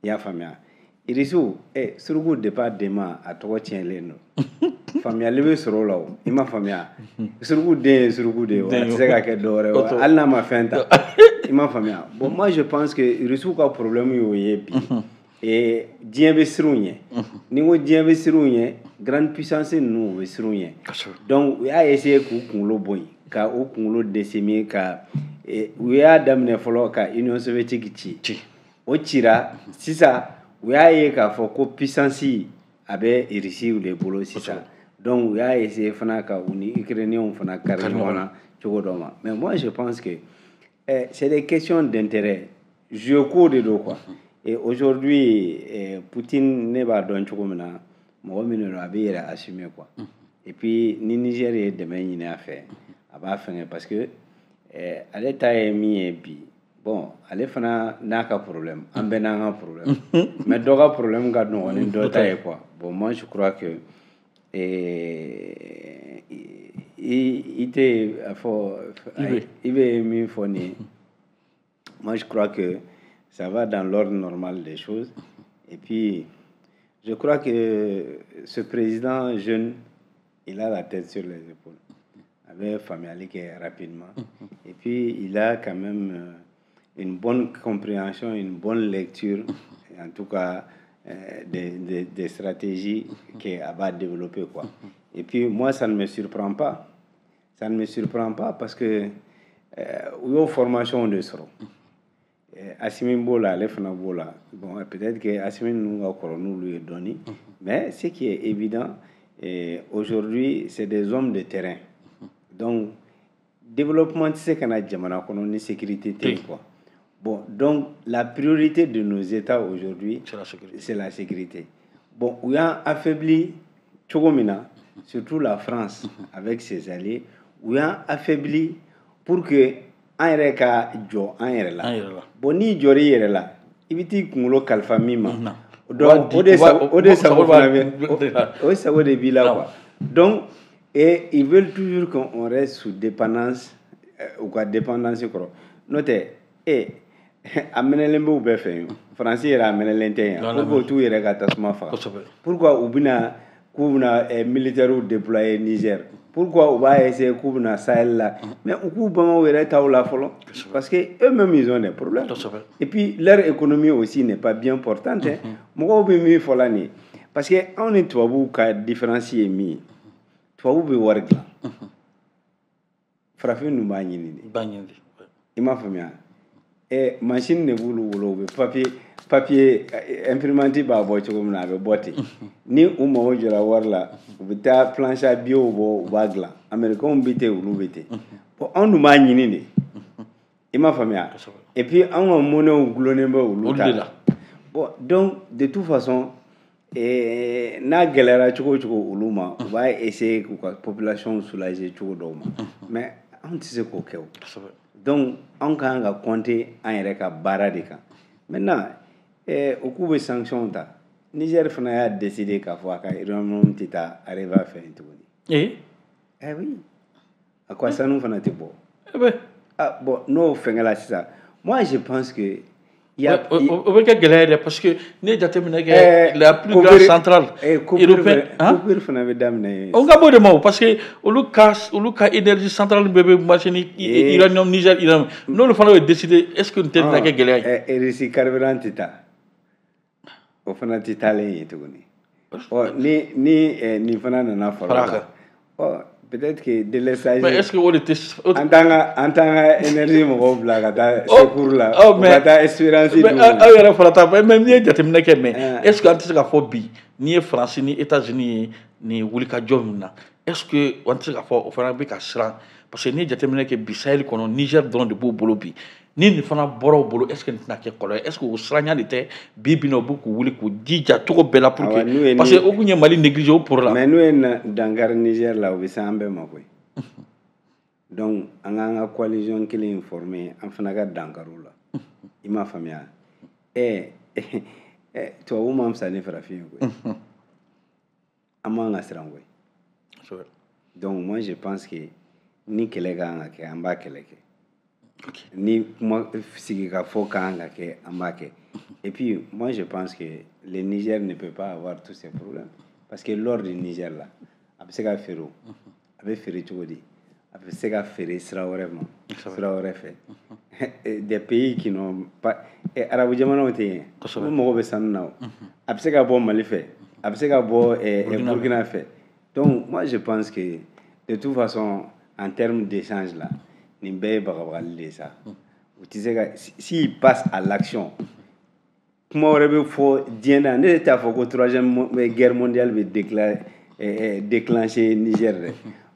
i y'a faamuya? Irisiw suruku depuis a den ma, a tɔgɔ tiɲɛlen don, faamuyali bɛ sɔrɔ o la o, i ma faamuya? Suruku den ye suruku de ye, a tɛ se ka kɛ dɔwɛrɛ ye hali n'a ma fɛn ta, i ma faamuya? Bon, moi je pense que Irisiw ka problème y'o ye bi. Et diɲɛ bɛ siran u ɲɛ. Ni n ko diɲɛ bɛ siran u ɲɛ, grande puissance ninnu, u bɛ siran u ɲɛ. Donc u y'a essayer k'u kunkolo bɔ yen, ka u kunkolo décimer, ka u y'a daminɛ fɔlɔ ka Union soviétique ci, o cira. Sisan u y'a ye k'a fɔ ko puissance a bɛ Irisiw de bolo sisan. Donc u y'a essayer fana ka u ni Ukrainiens fana kari ɲɔgɔn na cogo dɔ ma. Mais moi je pense que c'est des questions d'intérêt, jeu ko de don quoi. Et aujourd'hui, Poutine, ne b'a dɔn cogo min na, mɔgɔ min don, a bɛ yɛrɛ assumer quoi. Et puis ni Niger ye dɛmɛ ɲini a fɛ, a b'a fɛngɛ, parce que ale ta ye min ye bi, bon, ale fana n'a ka problème, an bɛɛ n'an ka problème, mais dɔ ka problème ka nɔgɔn ni dɔ ta ye quoi. Bon, moi je crois que i tɛ a fɔ i bɛ min fɔ nin ye, moi je crois que ça va dans l'ordre normal des choses. Et puis je crois que ce président jeune, il a la tête sur les épaules. A bɛ faamuyali kɛ rapidement. Et puis il a quand même une bonne compréhension, une bonne lecture, en tout cas des stratégies qu'il va développer, quoi. Et puis moi, ça ne me surprend pas. Ça ne me surprend pas parce que u y'o formation de sɔrɔ. Assimi b'o la, ale fana b'o la. Bon, peut-être que Assimi ninnu ka kɔrɔ n'olu ye dɔɔni, mais ce qui est évident, aujourd'hui, c'est des hommes de terrain. Donc développement tɛ se ka na jamana kɔnɔ ni sécurité tɛ yen, quoi. Bon, donc la priorité de nos États aujourd'hui, c'est la sécurité. C'est la sécurité. Bon, u y'an affaibli cogo min na, surtout la France avec ses alliés, u y'an affaibli pour que an yɛrɛ ka jɔ an yɛrɛ la. An yɛrɛ la. Bon, n'i jɔr'i yɛrɛ la, i bɛ t'i kunkolo kalifa min ma. Non. Donc o de sago, o de sago fana bɛ, o sago de b'i la, quoi. Donc et ils veulent toujours qu'on reste sous dépendance, u ka dépendance kɔrɔ. N'o tɛ, e a mɛnɛlen b'u bɛɛ fɛ yen. Faransi yɛrɛ a mɛnɛlen tɛ yan. Pourquoi u t'u yɛrɛ ka tasuma faga? Pourquoi u bɛna k'u bɛna militaires déployer Niger? Pourquoi u b'a essayer k'u bɛna Sahel la? Mais u k'u bama u yɛrɛ taw la fɔlɔ. Parce que eux-mêmes, ils ont des problèmes. Et puis leur économie aussi n'est pas bien portante. Mɔgɔw bɛ min fɔ la nin ye, parce que anw ni tubabuw ka différence ye min ye, tubabuw bɛ wari dilan, farafin ninnu b'a ɲini de. B'a ɲini de. I m'a faamuya? Machine de b'olu bolo, u bɛ papier imprimante b'a bɔ cogo min na, a bɛ bɔ ten. Ni u mago jɔra wari la, u bɛ taa planche à billets bɔ, u b'a dilan. Américains bɛ ten, olu bɛ ten. Bon, anw dun b'a ɲini de. I m'a faamuya? Et puis anw ka monnaie gulonnen bɛ olu ta la. Bon, donc de toute façon, n'a gɛlɛyara cogo o cogo olu ma, u b'a essayer k'u ka population soulager cogo dɔw ma, mais anw tɛ se k'o kɛ o. Donc anw ka kan ka compter an yɛrɛ ka baara de kan. Maintenant, u k'u bɛ sanction ta, Niger fana y'a décidé k'a fɔ a ka uranium tɛ taa Areva fɛ yen tuguni. Eh? Eh oui, a ko sanu fana tɛ bɔ. Eh ben. Ah bon, n'o fɛngɛla sisan, moi je pense que o bɛ kɛ gɛlɛya ye dɛ, parce que n'i ye jateminɛ kɛ, la plus grande centrale européenne. Coupure fana bɛ daminɛ yen. O ka b'o de ma o, parce que olu ka énergie centrale bɛɛ bɛ marché ni uranium, Niger uranium. N'olu fana y'o décider, est ce que nin tɛ na kɛ gɛlɛya ye? Russie carburant tɛ taa, o fana tɛ taalen yen tuguni. Ɔ ni nin fana nana fara o kan, ɔ peut-être que délestage. Mais est-ce que o de tɛ. An t'an ka énergie mɔgɔw bila ka taa secours la. U ka taa espérance d'u ma. Aw yɛrɛ fana ta, mais n'i ye jateminɛ kɛ, mais est-ce que an tɛ se k'a fɔ bi, n'i ye Faransi ni États-Unis ye nin wulikajɔ min na, est-ce que an tɛ se k'a fɔ o fana bɛ ka siran? Parce que n'i ye jateminɛ kɛ bi, Sahel kɔnɔ, Niger dɔrɔn de b'u bolo bi. Ni nin fana bɔra u bolo, est-ce que nin tɛna kɛ kɔlɔlɔ ye? Est-ce que o siranya de tɛ bi bi in na, u bɛ k'u wuli k'u jija cogo bɛɛ la pour que, parce que o kun ye Mali négliger o pour la. Mais n'u ye dankari Niger la, u bɛ se an bɛɛ ma koyi. Donc an k'an ka coalition kelen in former, an fana ka dankari u la. I m'a faamuya? Tubabu man fisa ni farafin ye koyi. An man ka siran koyi. Donc moi je pense que ni kɛlɛ ka kan ka kɛ, an b'a kɛlɛ kɛ. Ni kuma sigikafɔ ka kan ka kɛ, an b'a kɛ. Et puis moi je pense que le Niger ne peut pas avoir tous ces problèmes, parce que l'or du Niger là, a bɛ se ka feere o. A bɛ feere cogo di? A bɛ se ka feere sira wɛrɛ ma, sira wɛrɛ fɛ, des pays qui n'ont pas, arabu jamanaw tɛ yen, u mago bɛ sanu na o. A bɛ se ka bɔ Mali fɛ, a bɛ se ka bɔ Burkina fɛ. Donc moi je pense que de toute façon, en termes d'échange là, nin bɛɛ ye bagabagali de ye sa. U tɛ se ka, s'il passe à l'action, kuma wɛrɛ bɛ fɔ diɲɛ na. Ne de t'a fɔ ko troisième guerre mondiale bɛ déclencher Niger dɛ.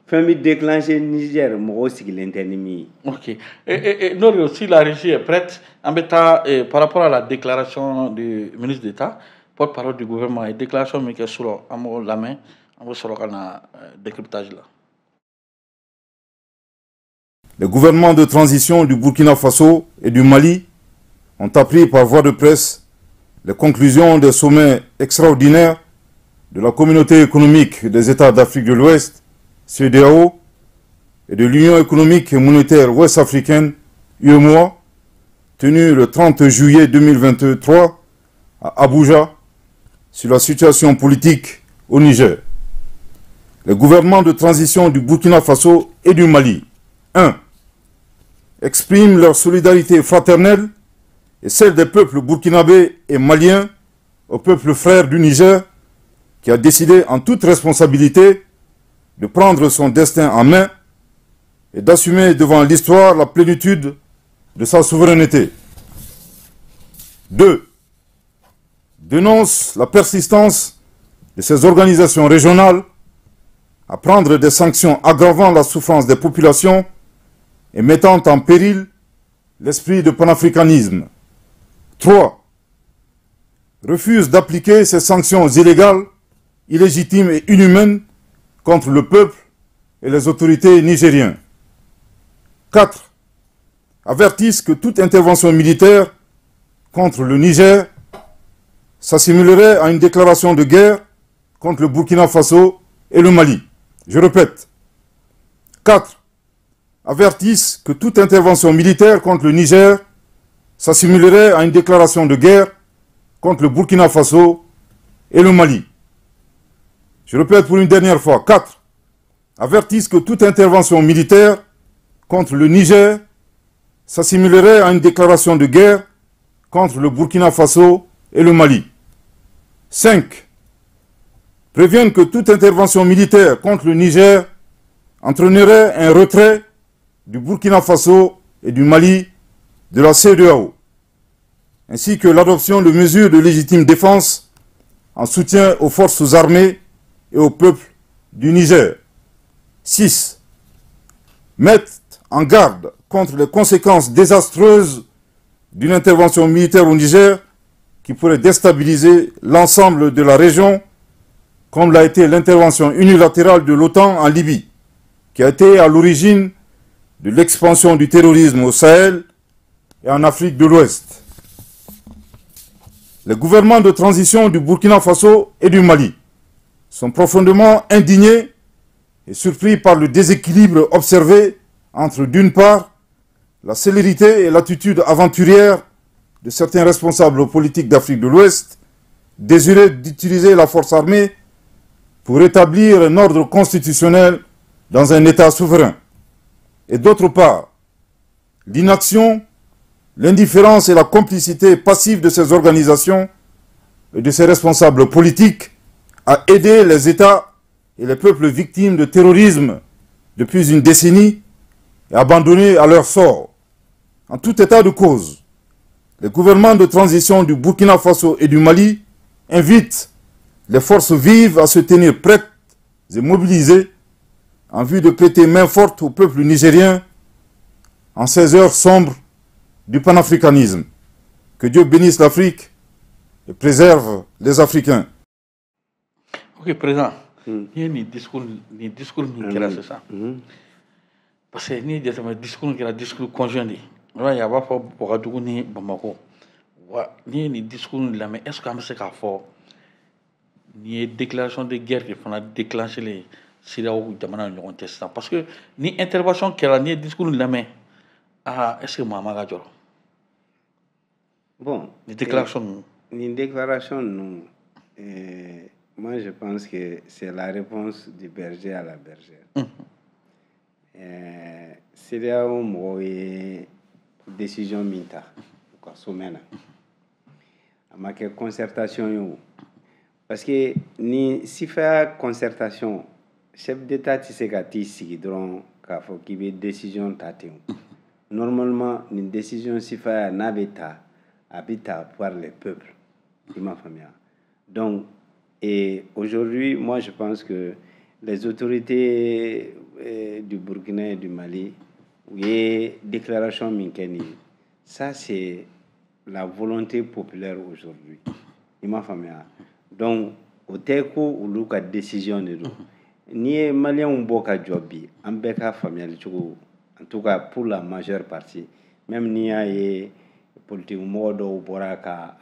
Fɛn bɛ déclencher Niger, mɔgɔw sigilen tɛ ni min ye. Ok. Et Norio, si la régie est prête, an bɛ taa par rapport à la déclaration du ministre d'État, porte-parole du gouvernement, ye déclaration min kɛ surɔ, an b'o lamɛn, an bɛ sɔrɔ ka na décryptage la. Les gouvernements de transition du Burkina Faso et du Mali ont appris par voie de presse les conclusions des sommets extraordinaires de la Communauté économique des États d'Afrique de l'Ouest, CEDEAO, et de l'Union économique et monétaire ouest-africaine, UEMOA, tenus le 30 juillet 2023 à Abuja sur la situation politique au Niger. Les gouvernements de transition du Burkina Faso et du Mali. 1. Expriment leur solidarité fraternelle et celle des peuples burkinabés et maliens au peuple frère du Niger qui a décidé en toute responsabilité de prendre son destin en main et d'assumer devant l'histoire la plénitude de sa souveraineté. 2. Dénonce la persistance de ces organisations régionales à prendre des sanctions aggravant la souffrance des populations et mettant en péril l'esprit de panafricanisme. 3. Refuse d'appliquer ces sanctions illégales, illégitimes et inhumaines contre le peuple et les autorités nigériennes. 4. Avertissent que toute intervention militaire contre le Niger s'assimilerait à une déclaration de guerre contre le Burkina Faso et le Mali. Je répète. 4. Avertissent que toute intervention militaire contre le Niger s'assimilerait à une déclaration de guerre contre le Burkina Faso et le Mali. Je répète pour une dernière fois. 4. Avertissent que toute intervention militaire contre le Niger s'assimilerait à une déclaration de guerre contre le Burkina Faso et le Mali. 5. Préviennent que toute intervention militaire contre le Niger entraînerait un retrait du Burkina Faso et du Mali de la CEDEAO, ainsi que l'adoption de mesures de légitime défense en soutien aux forces armées et au peuple du Niger. 6. Mettent en garde contre les conséquences désastreuses d'une intervention militaire au Niger qui pourrait déstabiliser l'ensemble de la région, comme l'a été l'intervention unilatérale de l'OTAN en Libye, qui a été à l'origine de l'expansion du terrorisme au Sahel et en Afrique de l'Ouest. Les gouvernements de transition du Burkina Faso et du Mali sont profondément indignés et surpris par le déséquilibre observé entre, d'une part, la célérité et l'attitude aventurière de certains responsables politiques d'Afrique de l'Ouest, désireux d'utiliser la force armée pour rétablir un ordre constitutionnel dans un État souverain, et d'autre part, l'inaction, l'indifférence et la complicité passive de ces organisations et de ces responsables politiques à aider les États et les peuples victimes de terrorisme depuis une décennie et abandonnés à leur sort. En tout état de cause, les gouvernements de transition du Burkina Faso et du Mali invitent les forces vives à se tenir prêtes et mobilisées en vue de prêter main forte au peuple nigérien en ces heures sombres du panafricanisme. Que Dieu bénisse l'Afrique et préserve les Africains. Ok, Président, il y a un discours, c'est ça. Parce que ni discours qui a discours conjoint. Il y a pas Ouagadougou ni Bamako. Ni ni discours là, mais est-ce que c'est qu'à fort ni déclaration de guerre qui font déclencher les CEDEAO jamana ni ɲɔgɔn cɛ sisan, parce que ni intervention kɛra, ni discours lamɛn, ah, est-ce que maa ma ka jɔrɔ? Bon, ni déclaration ninnu. Ni déclaration ninnu, moi je pense que c'est la réponse du berger à la bergère. CEDEAO mɔgɔw ye décision min ta u ka sommet na, a ma kɛ concertation ye o, parce que ni sifaya concertation, chef d'État tɛ se ka t'i sigi dɔrɔn k'a fɔ k'i bɛ décision ta ten. Normalement, nin décision sifaya n'a bɛ ta, a bɛ ta par les peuples, i m'a faamuya. Donc, et aujourd'hui, moi je pense que les autorités du Burkina et du Mali u ye déclaration min kɛ nin ye, ça c'est la volonté populaire aujourd'hui, i m'a faamuya. Donc o tɛ ko olu ka décision de don. N'i ye maliyɛnw bɔ ka jɔ bi, an bɛɛ ka faamuyali cogo, en tout cas pour la majeure partie, même n'i y'a ye politique mɔgɔ dɔw bɔra ka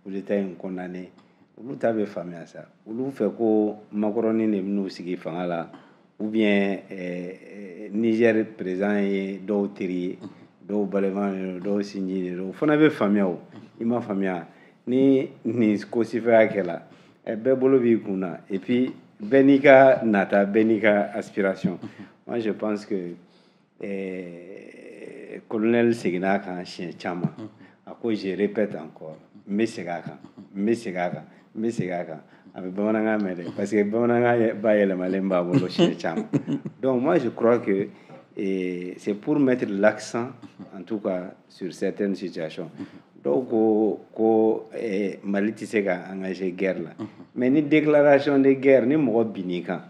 coup d'état in condamné, olu ta bɛ faamuya sa. Olu fɛ ko Macron de bɛn'u sigi fanga la, ou bien Niger président ye dɔw teri ye, dɔw balima de don, dɔw sinji de don, o fana bɛ faamuya o, i m'a faamuya. Ni nin ko sifaya kɛla, bɛɛ bolo b'i kun na, et puis Bɛɛ n'i ka nata, bɛɛ n'i ka aspiration. Moi, je pense que colonel seginna a kan siɲɛ caman. A ko je répète encore, n bɛ segin a kan, n bɛ segin a kan, n bɛ segin a kan. A bɛ bamanankan mɛn dɛ, parce que bamanankan bayɛlɛmalen b'a bolo siɲɛ caman. Donc moi, je crois que c'est pour mettre l'accent, en tout cas, sur certaines situations. Dɔw ko Mali tɛ se ka engager guerre la, mais ni déclaration de guerre, ni mɔgɔ binn'i kan,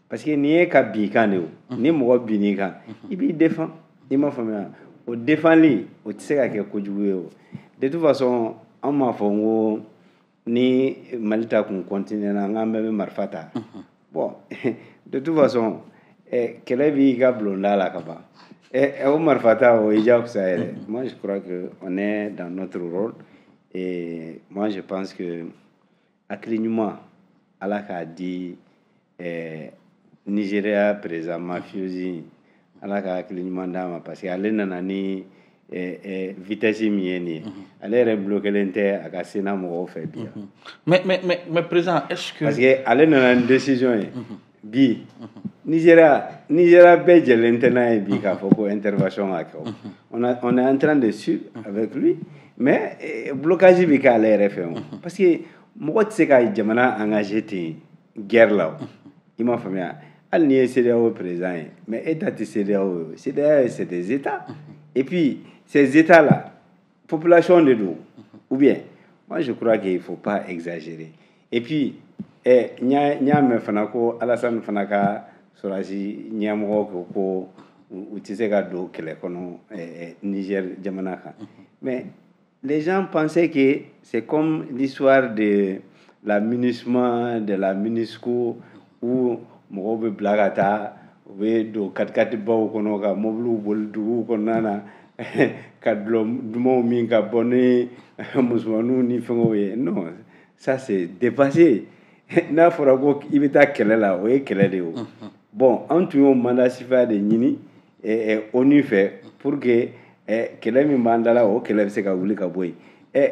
parce que nin ye ka bin kan de, o ni mɔgɔ binn'i kan, i b'i défend. I m'a faamuya? O défendli, o tɛ se ka kɛ kojugu ye. O de toute façon, an m'a fɔ n ko ni Mali ta kun continuer na, n k'an bɛɛ bɛ marifa ta. Bon, de toute façon, kɛlɛ b'i ka bulonda la ka ban. O marifa ta, o ye diyagosa yɛrɛ. Moi, je crois que on est dans notre rôle et moi, je pense que hakili ɲuman, Ala k'a di Nigéria président mafiosi, Ala ka hakili ɲuman d'a ma, parce que ale nana ni vitesse min ye nin ye, ale yɛrɛ bloqué tɛ a ka Sénat mɔgɔw fɛ bi. Mais président, est-ce que Parce que ale nana ni décision ye bi, Nigéria bɛɛ jɛlen tɛ n'a ye bi k'a fɔ ko intervention ka kɛ. O on est en train de suivre avec lui, mais blocage bɛ kɛ ale yɛrɛ fɛ o, parce que mɔgɔ tɛ se ka jamana engagé ten guerre la. O i m'a faamuya? Hali n'i ye CEDEAO président ye, mais État tɛ CEDEAO ye. CEDEAO, c'est des États, et puis ces États là, population de don. Ou bien moi, je crois qu'il faut pas exagérer. Et puis n y'a mɛn fana ko Alassane fana ka sɔrɔdasi ɲɛmɔgɔ ko u tɛ se ka don kɛlɛ kɔnɔ Niger jamana kan. Mais les gens pensaient que c'est comme l'histoire de la MINUSMA, de la MINUSCO, où mɔgɔw bɛ bila ka taa, u bɛ don katikati baw kɔnɔ, ka mobiliw boli duguw kɔnɔna na, ka dulɔ dumanw min, ka bɔ ni musomaninw ni fɛngɛw ye. Non, ça, c'est dépassé. N'a fɔra ko i bɛ taa kɛlɛ la, o ye kɛlɛ de ye. O bon, an tun y'o mandat sifa de ɲini ONU fɛ pour que kɛlɛ min b'an da la, o kɛlɛ bɛ se ka wuli ka bɔ yen.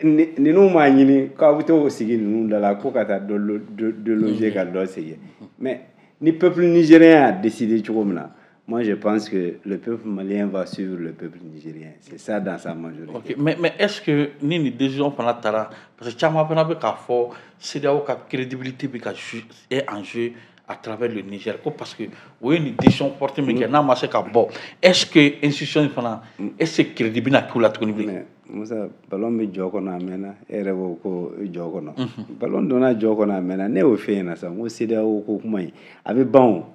Ninnu m'a ɲini k'aw bɛ t'o sigi ninnu da la ko ka taa dɔ déloger ka dɔ sigi. Mais ni peuple nigérien a décidé cogo min na, moi, je pense que le peuple malien va suivre le peuple nigérien. C'est ça dans sa majorité. Ok, mais est-ce que ni nin décision fana taara, parce que caman fana bɛ k'a fɔ CEDEAO ka crédibilité bɛ ka est en jeu à travers le Niger, ko parce que o ye nin décision forte min kɛ, n'a ma se ka bɔ, est-ce que institution in fana, est-ce que crédit bɛna k'u la tuguni bilen? Mais Musa, ballon bɛ jɔ kɔnɔ a mɛnna. E yɛrɛ ko ko jɔ kɔnɔ, ballon donna jɔ kɔnɔ a mɛnna. Ne y'o f'e ɲɛna sisan n ko CEDEAO ko kuma in, a bɛ ban o.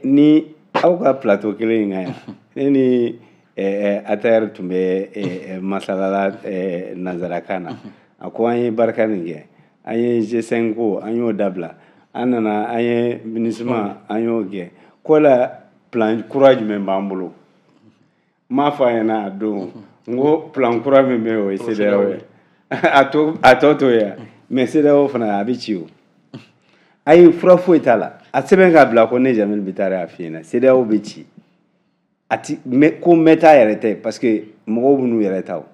Ni aw ka plateau kelen in kan yan, ne ni ATR tun bɛ masala la nanzarakan na. A ko an ye barika nin kɛ, an ye G5 ko, an y'o dabila, an nana an ye MINUSMA, an y'o kɛ ko la, plan kura jumɛn b'an bolo? N m'a fɔ a ɲɛna a don n ko plan kura min bɛ yen, o ye CEDEAO ye. A tɔ to yen, mais CEDEAO fana, a bɛ ci. O ayi, fura foyi t'a la. A sɛbɛn k'a bila ko ne Jamil Bittar y'a f'i ɲɛna, CEDEAO bɛ ci. A ti ko mɛta yɛrɛ tɛ, parce que mɔgɔw b'u yɛrɛ ta o,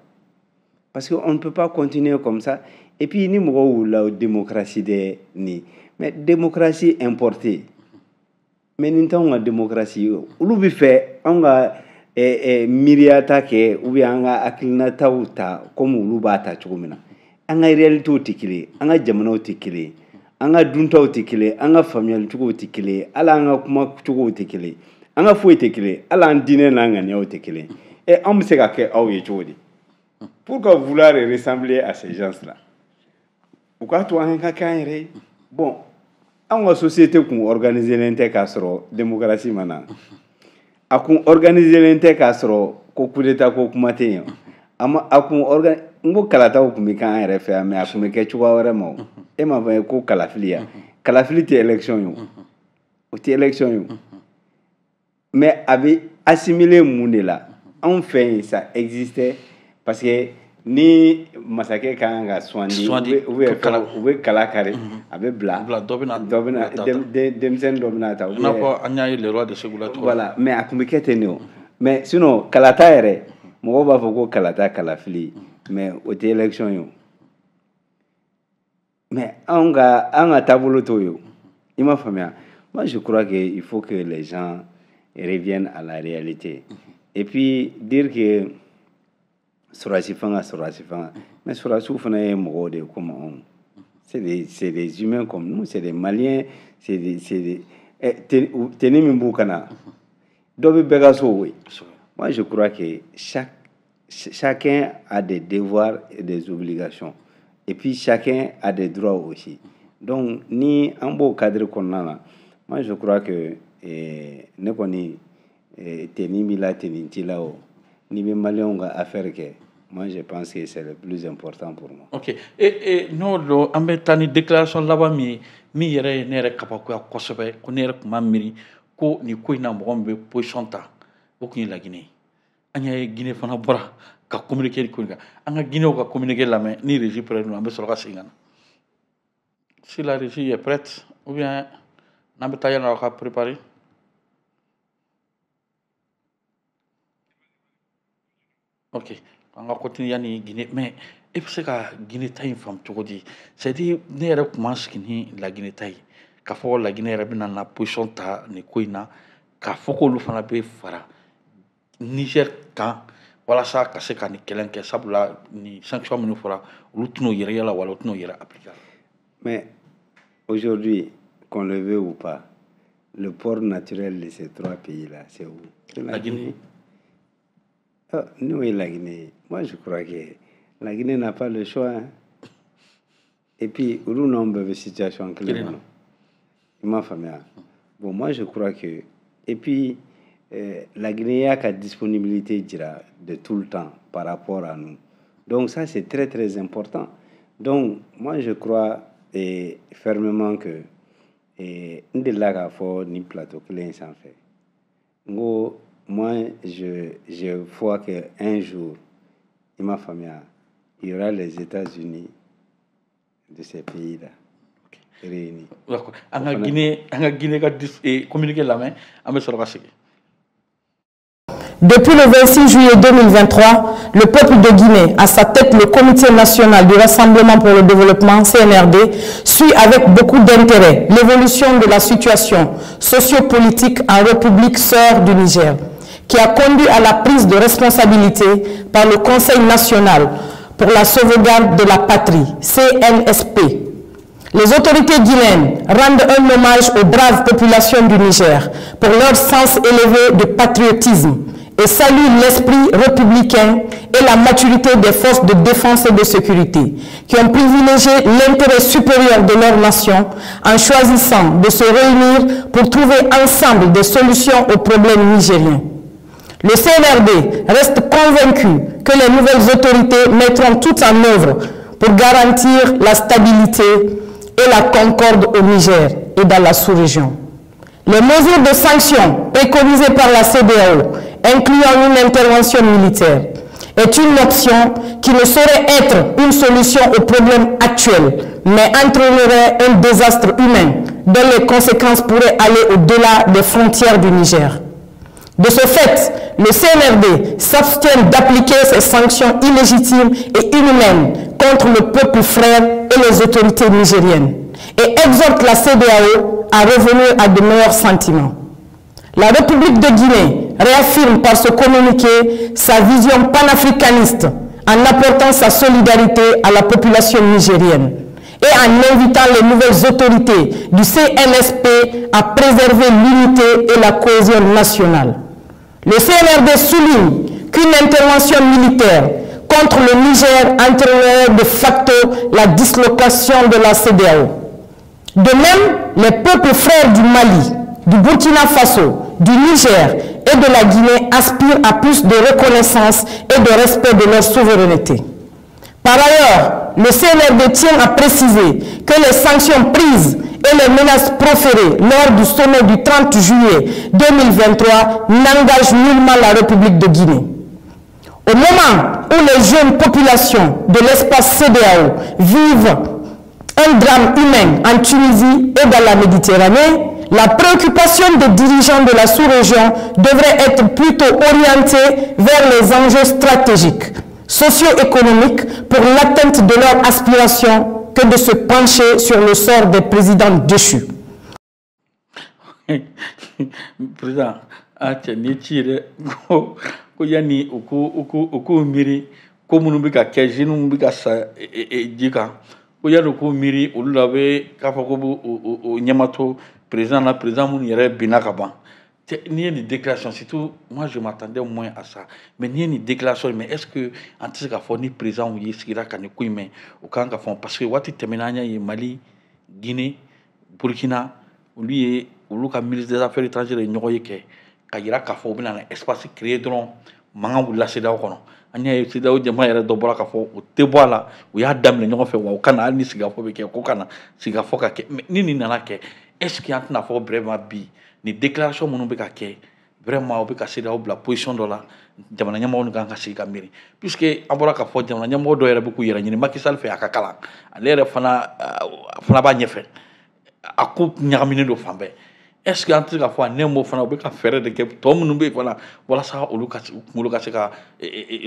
parce que on ne peut pas continuer comme ça. Et puis ni mɔgɔw wulila démocratie dɛ nin, mais démocratie importée, mais nin t'anw ka démocratie ye. Olu bɛ fɛ anw ka miiriya ta kɛ, ou bien an ka hakilinataw ta comme olu b'a ta cogo min na. An ka réalitéw tɛ kelen ye, an ka jamanaw tɛ kelen ye, an ka duntaw tɛ kelen ye, an ka faamuyali cogow tɛ kelen ye, hali an ka kuma cogow tɛ kelen ye, an ka foyi tɛ kelen ye, hali an diinɛ n'an ŋaniyaw tɛ kelen ye. Ɛ, an bɛ se ka kɛ aw ye cogo di? Pourquoi vouloir ressembler à ces gens-là? U k'a to an ka kɛ an yɛrɛ ye. Bon, anw ka société kun organisé len tɛ k'a sɔrɔ démocratie ma na. A kun organisé len tɛ k'a sɔrɔ ko coup d'état ko kuma tɛ yen. A ma a kun organ n ko kalataw kun bɛ k'an yɛrɛ fɛ yan, mais a kun bɛ kɛ cogoya wɛrɛ ma. O e m'a fɔ ko kalafili ya, kalafili tɛ élection ye, o o tɛ élection ye o. Mais a bɛ assimiler mun de la anw fɛ yen? Ça existait, parce que ni masakɛ ka kan ka sugandi, u bɛ kala kari, a bɛ bila. Dɔ bɛna dɔ bɛna, denmisɛnnin dɔ bɛna ta. I n'a fɔ an y'a ye le roi de Segu la cogo. Voilà, mais a kun bɛ kɛ ten de o. Mais sinon kalata yɛrɛ, mɔgɔw b'a fɔ ko kalata kalafili, mais o tɛ élection ye o. Mais anw ka an ka taabolo t'o ye o. I m'a faamuya? Moi, je crois que il faut que les gens reviennent à la réalité. Et puis dire que sɔrɔdasi fanga, sɔrɔdasi fanga, mais sɔrɔdasiw fana ye mɔgɔw de ye comme anw. C'est des humains comme nous, c'est des Maliens, c'est des tenue min b'u kana, dɔ bɛ bɛɛ ka so o ye. Moi, je crois que chacun a des devoirs et des obligations. Et puis chacun a des droits aussi. Donc, ni an b'o cadre kɔnɔna na, moi je crois que ne kɔni, tenue b'i la, tenue t'i la o, n'i bɛ maliyɛnw ka affaire kɛ, moi je pense que c'est le plus important pour moi. Ok, et n'o don, an bɛ taa ni déclaration laban min ye, min yɛrɛ ye ne yɛrɛ kabakoya kosɛbɛ, ko ne yɛrɛ tun ma miiri ko nin ko in na mɔgɔ min bɛ position ta, o tun ye Laginɛ ye. An y'a ye Guinée fana bɔra ka communiqué ko in kan. An ka Guinéenw ka communiqué lamɛn ni régie prêt don, an bɛ sɔrɔ ka segin ka na. Si la régie est prête, ou bien n'an bɛ taa yanni aw ka préparer. Ok, an ka continuer yanni Guinée. Mais e bɛ se ka Guinée ta in faamu cogo di? C'est à dire, ne yɛrɛ tun ma sigi ni Laginɛ ta ye k'a fɔ Laginɛ yɛrɛ bɛna na position ta nin ko in na, k'a fɔ k'olu fana bɛ fara Niger kan walasa ka se ka nin kɛlɛ kɛ, sabula nin sanction minnu fɔra, olu tɛn'o yɛrɛ yala wala u tɛn'o yɛrɛ appliquer. Mais aujourd'hui, qu'on le veuille ou pas, le port naturel de ces trois pays-là, c'est où? C'est la La Guinée. Guinée. Oh, nous et la Guinée. Moi, je crois que la Guinée n'a pas le choix, hein. Et puis, olu n'anw bɛɛ bɛ situation kelen Kelen na. Kɔnɔ. I m'a faamuya? Bon, moi, je crois que. Et puis, la Guinée a ka disponibilité jira de tout le temps par rapport à nous. Donc, ça, c'est très, très important. Donc, moi, je crois fermement que. N delila k'a fɔ nin plateau kelen in sanfɛ. N ko, moi, je vois qu'un jour, i m'a faamuya, il y aura les États-Unis de ces pays-là réunis. D'accord, an ka Guinée, an ka Guinée ka communiqué lamɛn, an bɛ sɔrɔ ka segin. Depuis le 26 juillet 2023, le peuple de Guinée, à sa tête le Comité national du Rassemblement pour le développement, CNRD, suit avec beaucoup d'intérêt l'évolution de la situation sociopolitique en République sœur du Niger, qui a conduit à la prise de responsabilité par le Conseil national pour la sauvegarde de la patrie, CNSP. Les autorités guinéennes rendent un hommage aux braves populations du Niger pour leur sens élevé de patriotisme et saluent l'esprit républicain et la maturité des forces de défense et de sécurité qui ont privilégié l'intérêt supérieur de leur nation en choisissant de se réunir pour trouver ensemble des solutions aux problèmes nigériens. Le CNRD reste convaincu que les nouvelles autorités mettront tout en œuvre pour garantir la stabilité et la concorde au Niger et dans la sous-région. Les mesures de sanctions préconisées par la CEDEAO, incluant une intervention militaire, est une option qui ne saurait être une solution au problème actuel, mais entraînerait un désastre humain dont les conséquences pourraient aller au-delà des frontières du Niger. De ce fait, le CNRD s'abstient d'appliquer ces sanctions illégitimes et inhumaines contre le peuple frère et les autorités nigériennes et exhorte la CEDEAO à revenir à de meilleurs sentiments. La République de Guinée réaffirme par ce communiqué sa vision panafricaniste en apportant sa solidarité à la population nigérienne et en invitant les nouvelles autorités du CNSP à préserver l'unité et la cohésion nationale. Le CNRD souligne qu'une intervention militaire contre le Niger entraînerait de facto la dislocation de la CEDEAO. De même, les peuples frères du Mali, du Burkina Faso, du Niger et de la Guinée aspirent à plus de reconnaissance et de respect de leur souveraineté. Par ailleurs, le CNRD tient à préciser que les sanctions prises et les menaces proférées lors du sommet du 30 juillet 2023 n'engagent nullement la République de Guinée. Au moment où les jeunes populations de l'espace CEDEAO vivent un drame humain en Tunisie et dans la Méditerranée, la préoccupation des dirigeants de la sous-région devrait être plutôt orientée vers les enjeux stratégiques, socio-économiques pour l'atteinte de leurs aspirations que de se pencher sur le sort des présidents déchus. Président, a cɛ ni ci yɛrɛ ko ko yanni u ko u ko u k'u miiri ko minnu bɛ ka kɛ jeunes bɛ ka sa ji kan ko yanni u k'u miiri olu la bɛ k'a fɔ ko b'u o ɲɛmato président la président minnu yɛrɛ binna ka ban. N'i ye nin déclaration, surtout moi je m'attendais moins à ça, mais n'i ye nin déclaration, mais est-ce que an tɛ se k'a fɔ ni président ye sigira ka nin ko in mɛn u kan ka fɔ, parce que waati tɛmɛna an y'a ye Mali, Guinée, Burkina, olu ye olu ka ministre des Affaires étrangères ye ɲɔgɔn ye kɛ ka yira k'a fɔ u bɛna na espace créer dɔrɔn mankan wulila CEDEAO kɔnɔ. An y'a ye CEDEAO jama yɛrɛ dɔ bɔra k'a fɔ u tɛ bɔ a la, u y'a daminɛ ɲɔgɔn fɛ wa u kana hali ni sigikafɔ bɛ kɛ ko kana sigikafɔ ka kɛ. Mais ni nin nana kɛ, est-ce que an tɛna fɔ vraiment bi nin déclaration minnu bɛ ka kɛ vraiment u bɛ ka CEDEAO bila position dɔ la, jamana ɲɛmɔgɔ kan ka sigi ka miiri, puisque an bɔra k'a fɔ jamana ɲɛmɔgɔ dɔw yɛrɛ bɛ k'u yɛrɛ ɲini Macky Sall fɛ a ka kalan ale yɛrɛ fana b'a ɲɛfɛ a ko ɲagaminen don fan bɛɛ. Est-ce que an tɛ se k'a fɔ a ne m'o fana u bɛ ka fɛɛrɛ de kɛ tɔ minnu bɛ yen fana walasa olu ka kunkolo ka se ka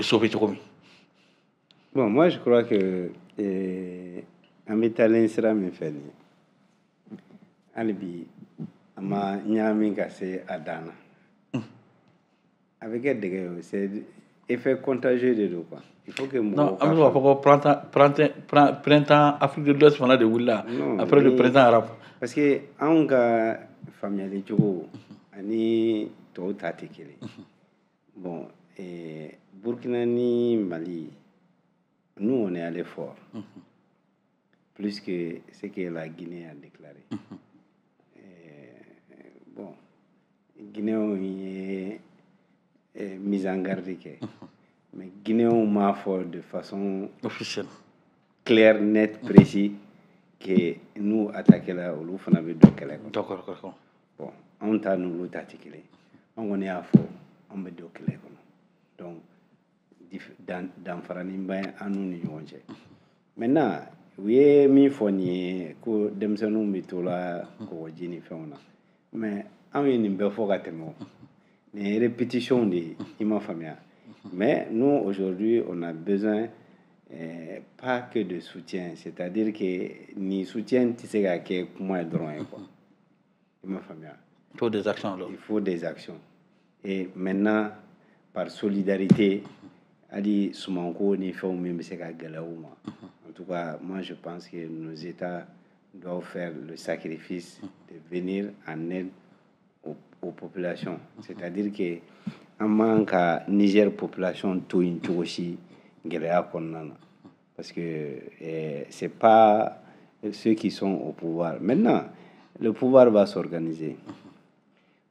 sauver cogo min? Bon, moi je crois que an bɛ taalen sira min fɛ nin ye, hali bi a ma ɲagami ka se a dan na, a bɛ kɛ dɛgɛ ye, c'est effet contagieux de don quoi. Il faut que mɔgɔw Non, an bɛ se k'a fɔ ko printemps Afrique de l'Ouest fana de wulila après le printemps arabe. Parce que anw ka faamuyali cogo ani tɔw ta tɛ kelen. Bon, Burkina ni Mali, nous on est allé fort, plus que ce que la Guinée a déclaré. Bon, Guinéens ye mise en garde kɛ, mais Guinéens m'a fɔ de façon officielle, claire, nette, précis que nous attaqué la olu fana bɛ don kɛlɛ kɔnɔ. D'accord. Bon, anw ta n'olu ta tɛ kelen. Anw kɔni y'a fɔ anw bɛ don kɛlɛ kɔnɔ, donc danfaranin bɛ an n'u ni ɲɔgɔn cɛ. Maintenant, u ye min fɔ nin ye ko denmisɛnninw bɛ to la kɔgɔji ni fɛnw na, mais anw ye nin bɛɛ fɔ ka tɛmɛ o nin ye répétition de ye, i ma faamuya. Mais nous aujourd'hui on a besoin pas que de soutien, c'est-à-dire que nin soutien tɛ se ka kɛ kuma ye dɔrɔn ye quoi, i ma faamuya. Il faut des actions alors. Il faut des actions. Et maintenant, par solidarité, hali sumanko ni fɛnw min bɛ se ka gɛlɛya u ma. En tout cas, moi je pense que nos États doivent faire le sacrifice de venir en aide aux populations. C'est-à-dire que an man ka Niger population to yen cogo si gɛlɛya kɔnɔna na. Parce que c'est pas ceux qui sont au pouvoir. Maintenant, le pouvoir va s'organiser.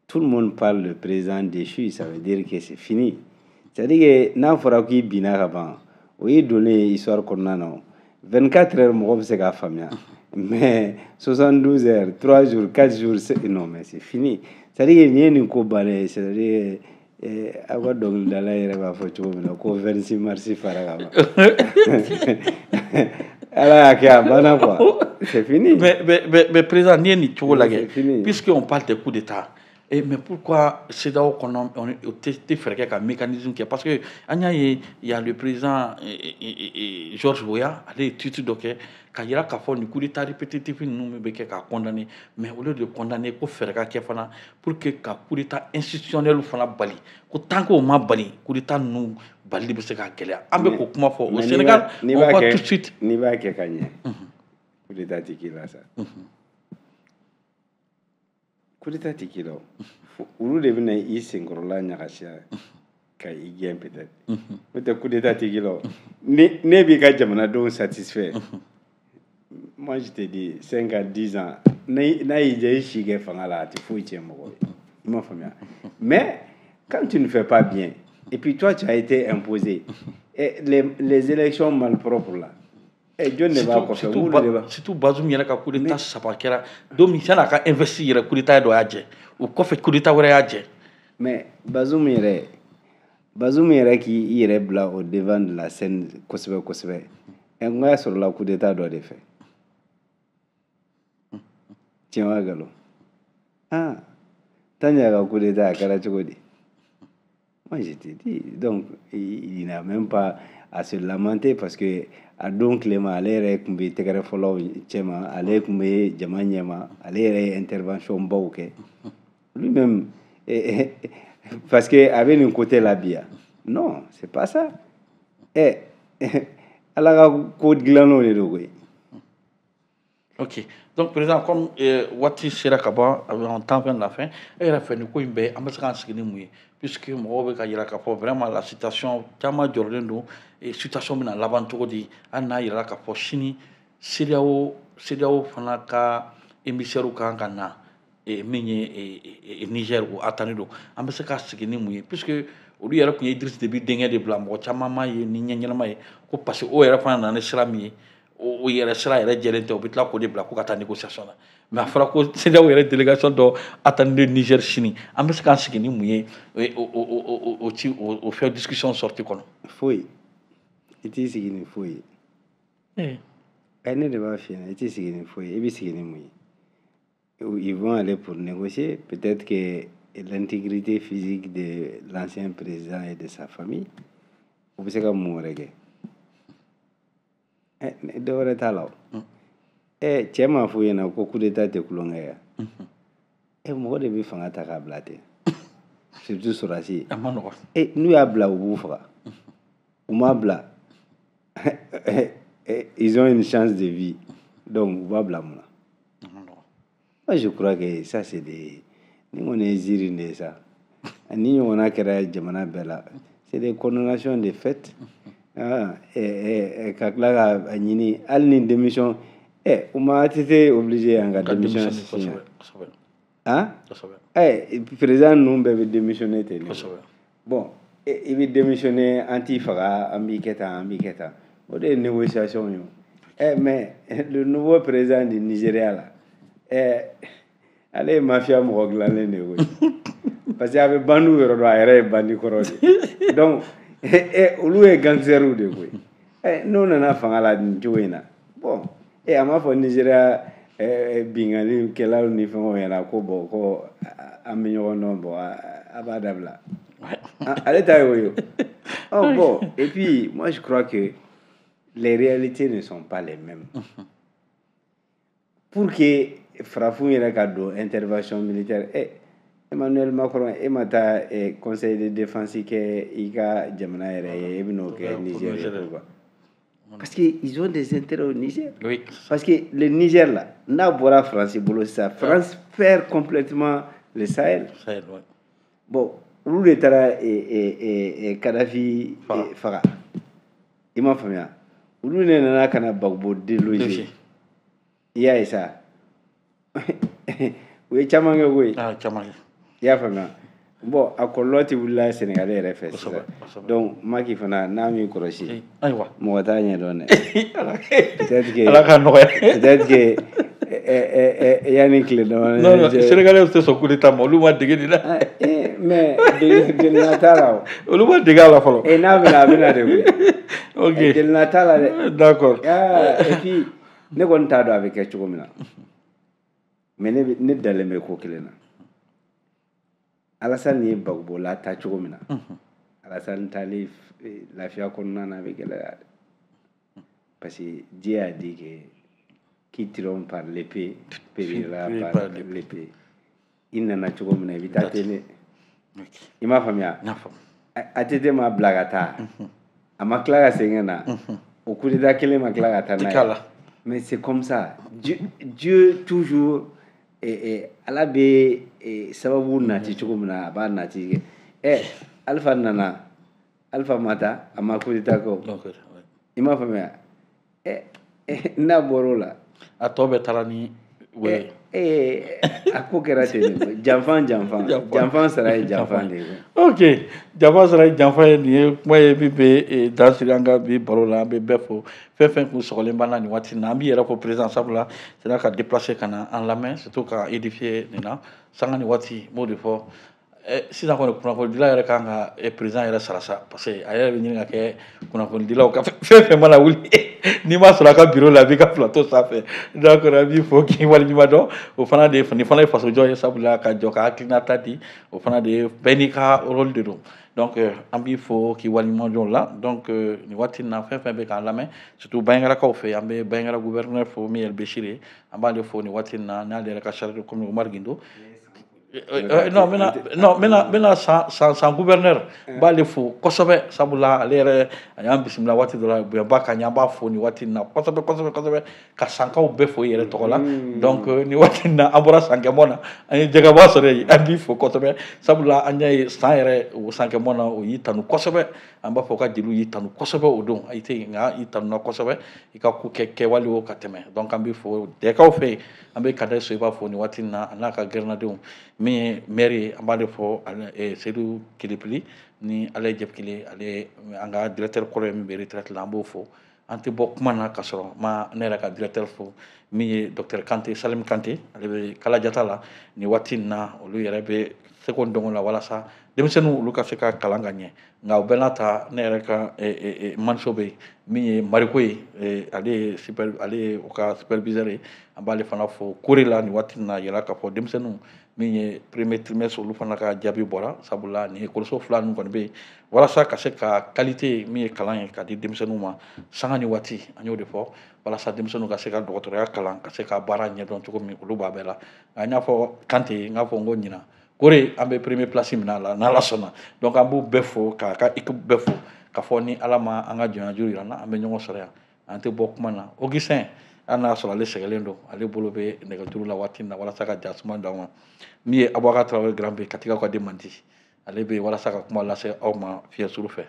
Tout le monde parle de président déchu, ça veut dire que c'est fini. C'est-à-dire que n'a fɔra k'i binna ka ban, o y'i donnen ye histoire kɔnɔna na o. 24 heures mɔgɔ bɛ se k'a faamuya. Mais 72 heures, 3 jours, 4 jours, non mais c'est fini. C'est-à-dire que nin ye nin ko bannen ye, c'est-à-dire aw ka dɔnkilidala yɛrɛ b'a fɔ cogo min na ko 26 mars fara ka ban. Ala y'a kɛ a banna quoi. C'est fini. Mais président, n'i ye nin cogo lajɛ, C'est fini. puisqu'on parle des coups d'État, et mais pourquoi CEDEAO kɔnɔ on tɛ fɛɛrɛ kɛ ka mécanisme kɛ, parce que an y'a ye il y a le président George Weah, ale ye tweet dɔ kɛ ka yira k'a fɔ nin coup d'état répétitif ninnu min bɛ kɛ k'a condamner, mais au lieu de condamner ko fɛɛrɛ ka kɛ fana pour que ka coup d'état institutionnel fana bali, ko tant que o ma bali coup d'état ninnu balili bɛ se ka gɛlɛya. An bɛ k'o kuma fɔ au Sénégal, on voit tout de suite. N'i b'a kɛ ka ɲɛ, coup d'état tɛ k'i la sa. Coup d'état tɛ k'i la o. Olu de bɛna i senkɔrɔla ɲagasiya ka i gɛn peut-être. N'o tɛ coup d'état tɛ k'i la o. Ni ne b'i ka jamanadenw satisfait, moi je te dis 5 à 10 ans, n'a y'i diya i si kɛ fanga la, a tɛ foyi tiɲɛ mɔgɔ ye. I m'a faamuya. Mais quand tu ne fais pas bien, et puis toi tu as été imposé, et les élections malpropres là, jɔn de b'a kɔfɛ? Olu de b'a. Surtout Bazoum yɛrɛ ka coup d'état saba kɛra don min san'a ka investir yɛrɛ, coup d'état dɔ y'a jɛ, o kɔfɛ coup d'état wɛrɛ y'a jɛ. Mais Bazoum yɛrɛ k'i yɛrɛ bila au devant de la scène kosɛbɛ kosɛbɛ, n ko y'a sɔrɔla coup d'état dɔ de fɛ. Tiɲɛ wa nkalon? Ah, Tanja ka coup d'état a kɛra cogo di? Moi, je te dis, donc, il n'a même pas à se lamenter parce que a don tilema ale yɛrɛ tun bɛ tɛgɛrɛ fɔlɔw cɛma, ale tun bɛ jama ɲɛma, ale yɛrɛ ye intervention baw kɛ lui-même, parce que a bɛ nin côté la bi yan. Non, c'est pas ça. Ala ka ko dilannenw de don koyi. Ok, donc président, comme waati sera ka ban, on tend vers la fin, e yɛrɛ fɛ nin ko in bɛɛ, an bɛ se k'an sigi ni mun ye? Puisque mɔgɔw bɛ ka yira k'a fɔ vraiment la situation caman jɔrɔlen don, et situation bɛna laban cogo di? Hali n'a yirala k'a fɔ sini CEDEAO fana ka émissaire kan ka na min ye Niger, o attendu don, an bɛ se ka sigi ni mun ye? Puisque olu yɛrɛ tun ye Idriss Déby denkɛ de bila, mɔgɔ caman ma ye ni ɲɛ ɲɛnama ye ko parce que o yɛrɛ fana nana ni sira min ye, o yɛrɛ sira yɛrɛ jɛlen tɛ, o bɛ tila k'o de bila ko ka taa négociation na. Mais a fɔra ko CEDEAO yɛrɛ délégation dɔ attendu Niger sini, an bɛ se k'an sigi ni mun ye o ci o fɛn discussion sortie kɔnɔ? Foyi, i t'i sigi ni foyi ye. Ɛ, ne de b'a f'i ɲɛna, i t'i sigi ni foyi ye. I bɛ sigi ni mun ye? Ils vont aller pour négocier peut-être que l'intégrité physique de l'ancien président et de sa famille. U bɛ se ka mun wɛrɛ kɛ? Dɔ wɛrɛ t'a la o. Cɛ m'a f'u ɲɛna ko coup d'état tɛ tulonkɛ ye. Mɔgɔ de bɛ fanga ta k'a bila ten, surtout sɔrɔdasi. A ma nɔgɔn. N'u y'a bila, u b'u faga. U m'a bila, ils ont une chance de vie, donc u b'a bila mun na? Moi, je crois que ça, c'est des ni kɔni ye ziiri de ye sa. Ni ɲɔgɔnna kɛra jamana bɛɛ la, c'est des condamnations de fait. Ka tila ka ɲini hali ni démission, u ma ATT obligé yan ka démission signer? Han, président ninnu bɛɛ bɛ démissionner ten de. Bon, i bɛ démissionner, an t'i faga, an b'i kɛ tan, an b'i kɛ tan, o de ye négociation ye o. Mais le nouveau président du Nigeria là, ale ye mafia mɔgɔ dilannen de ye koyi, parce que a bɛ bandiw yɔrɔ dɔn, a yɛrɛ ye bandi kɔrɔ de, donc olu ye gangsters de koyi. N'o nana fanga la nin cogo in na, bon, a m'a fɔ Nigeria binkannikɛlaw ni fɛngɛw ɲɛna ko bon, ko an bɛ ɲɔgɔn dɔn, bon, a b'a dabila. Ale ta ye o ye. Oh bon, et puis moi, je crois que les réalités ne sont pas les mêmes. Pour que farafin yɛrɛ ka don intervention militaire, Emmanuel Macron, e ma taa conseil de défense kɛ i ka jamana yɛrɛ ye, e bɛ n'o kɛ Niger ye, pourquoi? Parce que ils ont des intérêts au Niger. Parce que le Niger là, n'a bɔra France bolo sisan, France perd complètement le Sahel. Sahel, ouais. Bon, olu de taara Kadhafi faga. I m'a faamuya? Olu de nana ka na Gbagbo déloger. I y'a ye sa, u ye caman kɛ koyi. Ah, caman kɛ. I y'a faamuya? Bon, a kɔlɔlɔ tɛ wulila Sénégal yɛrɛ fɛ sisan. Donc Macky fana n'a m'i kɔlɔsi, ayiwa, mɔgɔ t'a ɲɛdɔn dɛ. Peut-être que Ala k'a nɔgɔya. Peut-être que yanni tile damadɔ. Non, non, Sénégalais tɛ sɔn coup d'état ma, olu ma dege nin na. Mais delina t'a la o. Olu ma dege a la fɔlɔ. N'a bɛna, a bɛna de koyi. Ok. Delina t'a la dɛ. D'accord. Et puis ne kɔni t'a dɔn a bɛ kɛ cogo min na, mais ne dalen bɛ ko kelen na. Alassane ye Gbagbo la ta cogo min na, Alassane taalen lafiya kɔnɔna na, a bɛ gɛlɛya dɛ, parce que Dieu a dit que qui triomphe par l'épée périra par l'épée. I nana cogo min na, i bɛ taa ten dɛ. I m'a faamuya? ATT ma bila ka taa, a ma tila ka segin ka na, o coup d'état kelen ma tila ka taa n'a ye. Mais c'est comme ça, Dieu, Dieu toujours, Ala bɛ sababu nati cogo min na, a b'a nati kɛ. Alpha nana, Alpha ma taa, a ma coup d'état kɛ o. I m'a faamuya? N'a bɔr'o la, a tɔ bɛɛ taara ni wele. A ko kɛra ten de, janfan janfan janfan sara ye janfan de ye. Ok, janfan sara ye janfan ye. Nin ye kuma ye min bɛ dan sigi an ka bi baro la. An bɛ bɛɛ fo, fɛn fɛn kun sɔgɔlen b'an na nin waati in na. An b'i yɛrɛ fo, président, sabula sera ka déplacer ka na an lamɛn, surtout ka édifier nin na sanga ni waati. N b'o de fɔ sisan kɔni, kunnafonidila yɛrɛ kan ka président yɛrɛ sara sa, parce que a yɛrɛ bɛ ɲini ka kɛ kunnafonidilaw ka fɛn fɛn mana wuli. N'i m'a sɔrɔ a ka bureau la, a b'i ka plateau sanfɛ. Donc an b'i fo k'i waleɲuman dɔn. O fana de nin fana ye fasojɔ ye, sabula ka jɔ ka hakilinata di, o fana de ye bɛɛ n'i ka rôle de don. Donc an b'i fo k'i waleɲuman dɔn o la. Donc nin waati in na, fɛn fɛn bɛ k'an lamɛn, surtout Bandiagarakaw fɛ, an bɛ Bandiagara gouverneur fo, min ye Elbechir ye, an b'ale fo nin waati in na, n'ale yɛrɛ ka chargé de commune Umar Gindo. Non, non, n bɛna san gouverneur, n b'ale fo kosɛbɛ, sabula ale yɛrɛ a y'an bisimila waati dɔ la, bonyaba ka ɲɛ. An b'a fo nin waati in na kosɛbɛ kosɛbɛ kosɛbɛ, ka sankaw bɛɛ fo i yɛrɛ tɔgɔ la. Donc nin waati in na, an bɔra sankɛmɔ na, an ye jɛgɛba sɔrɔ yen. An b'i fo kosɛbɛ, sabula an y'a ye san yɛrɛ o sankɛmɔ na, o y'i tanu kosɛbɛ. An b'a fɔ ka jeliw y'i tanu kosɛbɛ o don, i tɛ yen, nka i tanuna kosɛbɛ, i ka ko kɛ kɛwale o ka tɛmɛ. Donc an b'i fo dɛkaw fɛ yen. An bɛ Kadɛ Soyiba fo nin waati in na, a n'a ka gɛrɛnadenw. Min ye maire ye, an b'ale fɔ, Seydou Kelepili ni ale ye Jɛpikile, ale an ka directeur kɔrɔ ye min bɛ retraite la, an b'o fo. An tɛ bɔ kuma na ka sɔrɔ ma ne yɛrɛ ka directeur fo, min ye docteur Kante, Salim Kante, ale bɛ Kalajata la nin waati in na. Olu yɛrɛ bɛ seko dɔnko la walasa denmisɛnninw olu ka se ka kalan ka ɲɛ. Nka o bɛɛ n'a ta, ne yɛrɛ ka maniso bɛ yen, min ye Mariko ye, ale ye super, ale ye u ka superviseur ye, an b'ale fana fo kore la nin waati in na. Yɛlɛ k'a fɔ denmisɛnninw min ye premier trimestre, olu fana ka jaabi bɔra, sabula nin ekɔliso fila ninnu kɔni bɛ yen walasa ka se ka qualité min ye kalan ye ka di denmisɛnninw ma sanga ni waati. An y'o de fɔ walasa denmisɛnninw ka se ka dɔgɔtɔrɔya kalan, ka se ka baara ɲɛdɔn cogo min, olu b'a bɛɛ la. Nka n y'a fɔ Kante, n k'a fɔ n ko ɲinan kore an bɛ premier place minɛ a la, n'Ala sɔnna. Donc an b'u bɛɛ fo, k'a ka équipe bɛɛ fo, k'a fɔ ni Ala ma an ka jɔnyajuru yira an na, an bɛ ɲɔgɔn sɔrɔ yan. An tɛ bɔ kuma na. Augustin, hali n'a sɔrɔ ale sɛgɛnlen don, ale bolo bɛ nɛgɛjuru la waati in na walasa ka ja suma d'aw ma. Min ye Abubakar Tarawele Grand B, Katikaw ka den mandi, ale bɛ walasa ka kuma lase aw ma fiɲɛ suru fɛ.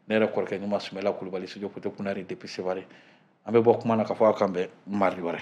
Ne yɛrɛ kɔrɔkɛ ɲuman Sumala Kulubali, studio Poté Kunari depuis Sevare. An bɛ bɔ kuma na k'a fɔ aw kan bɛn mardi wɛrɛ.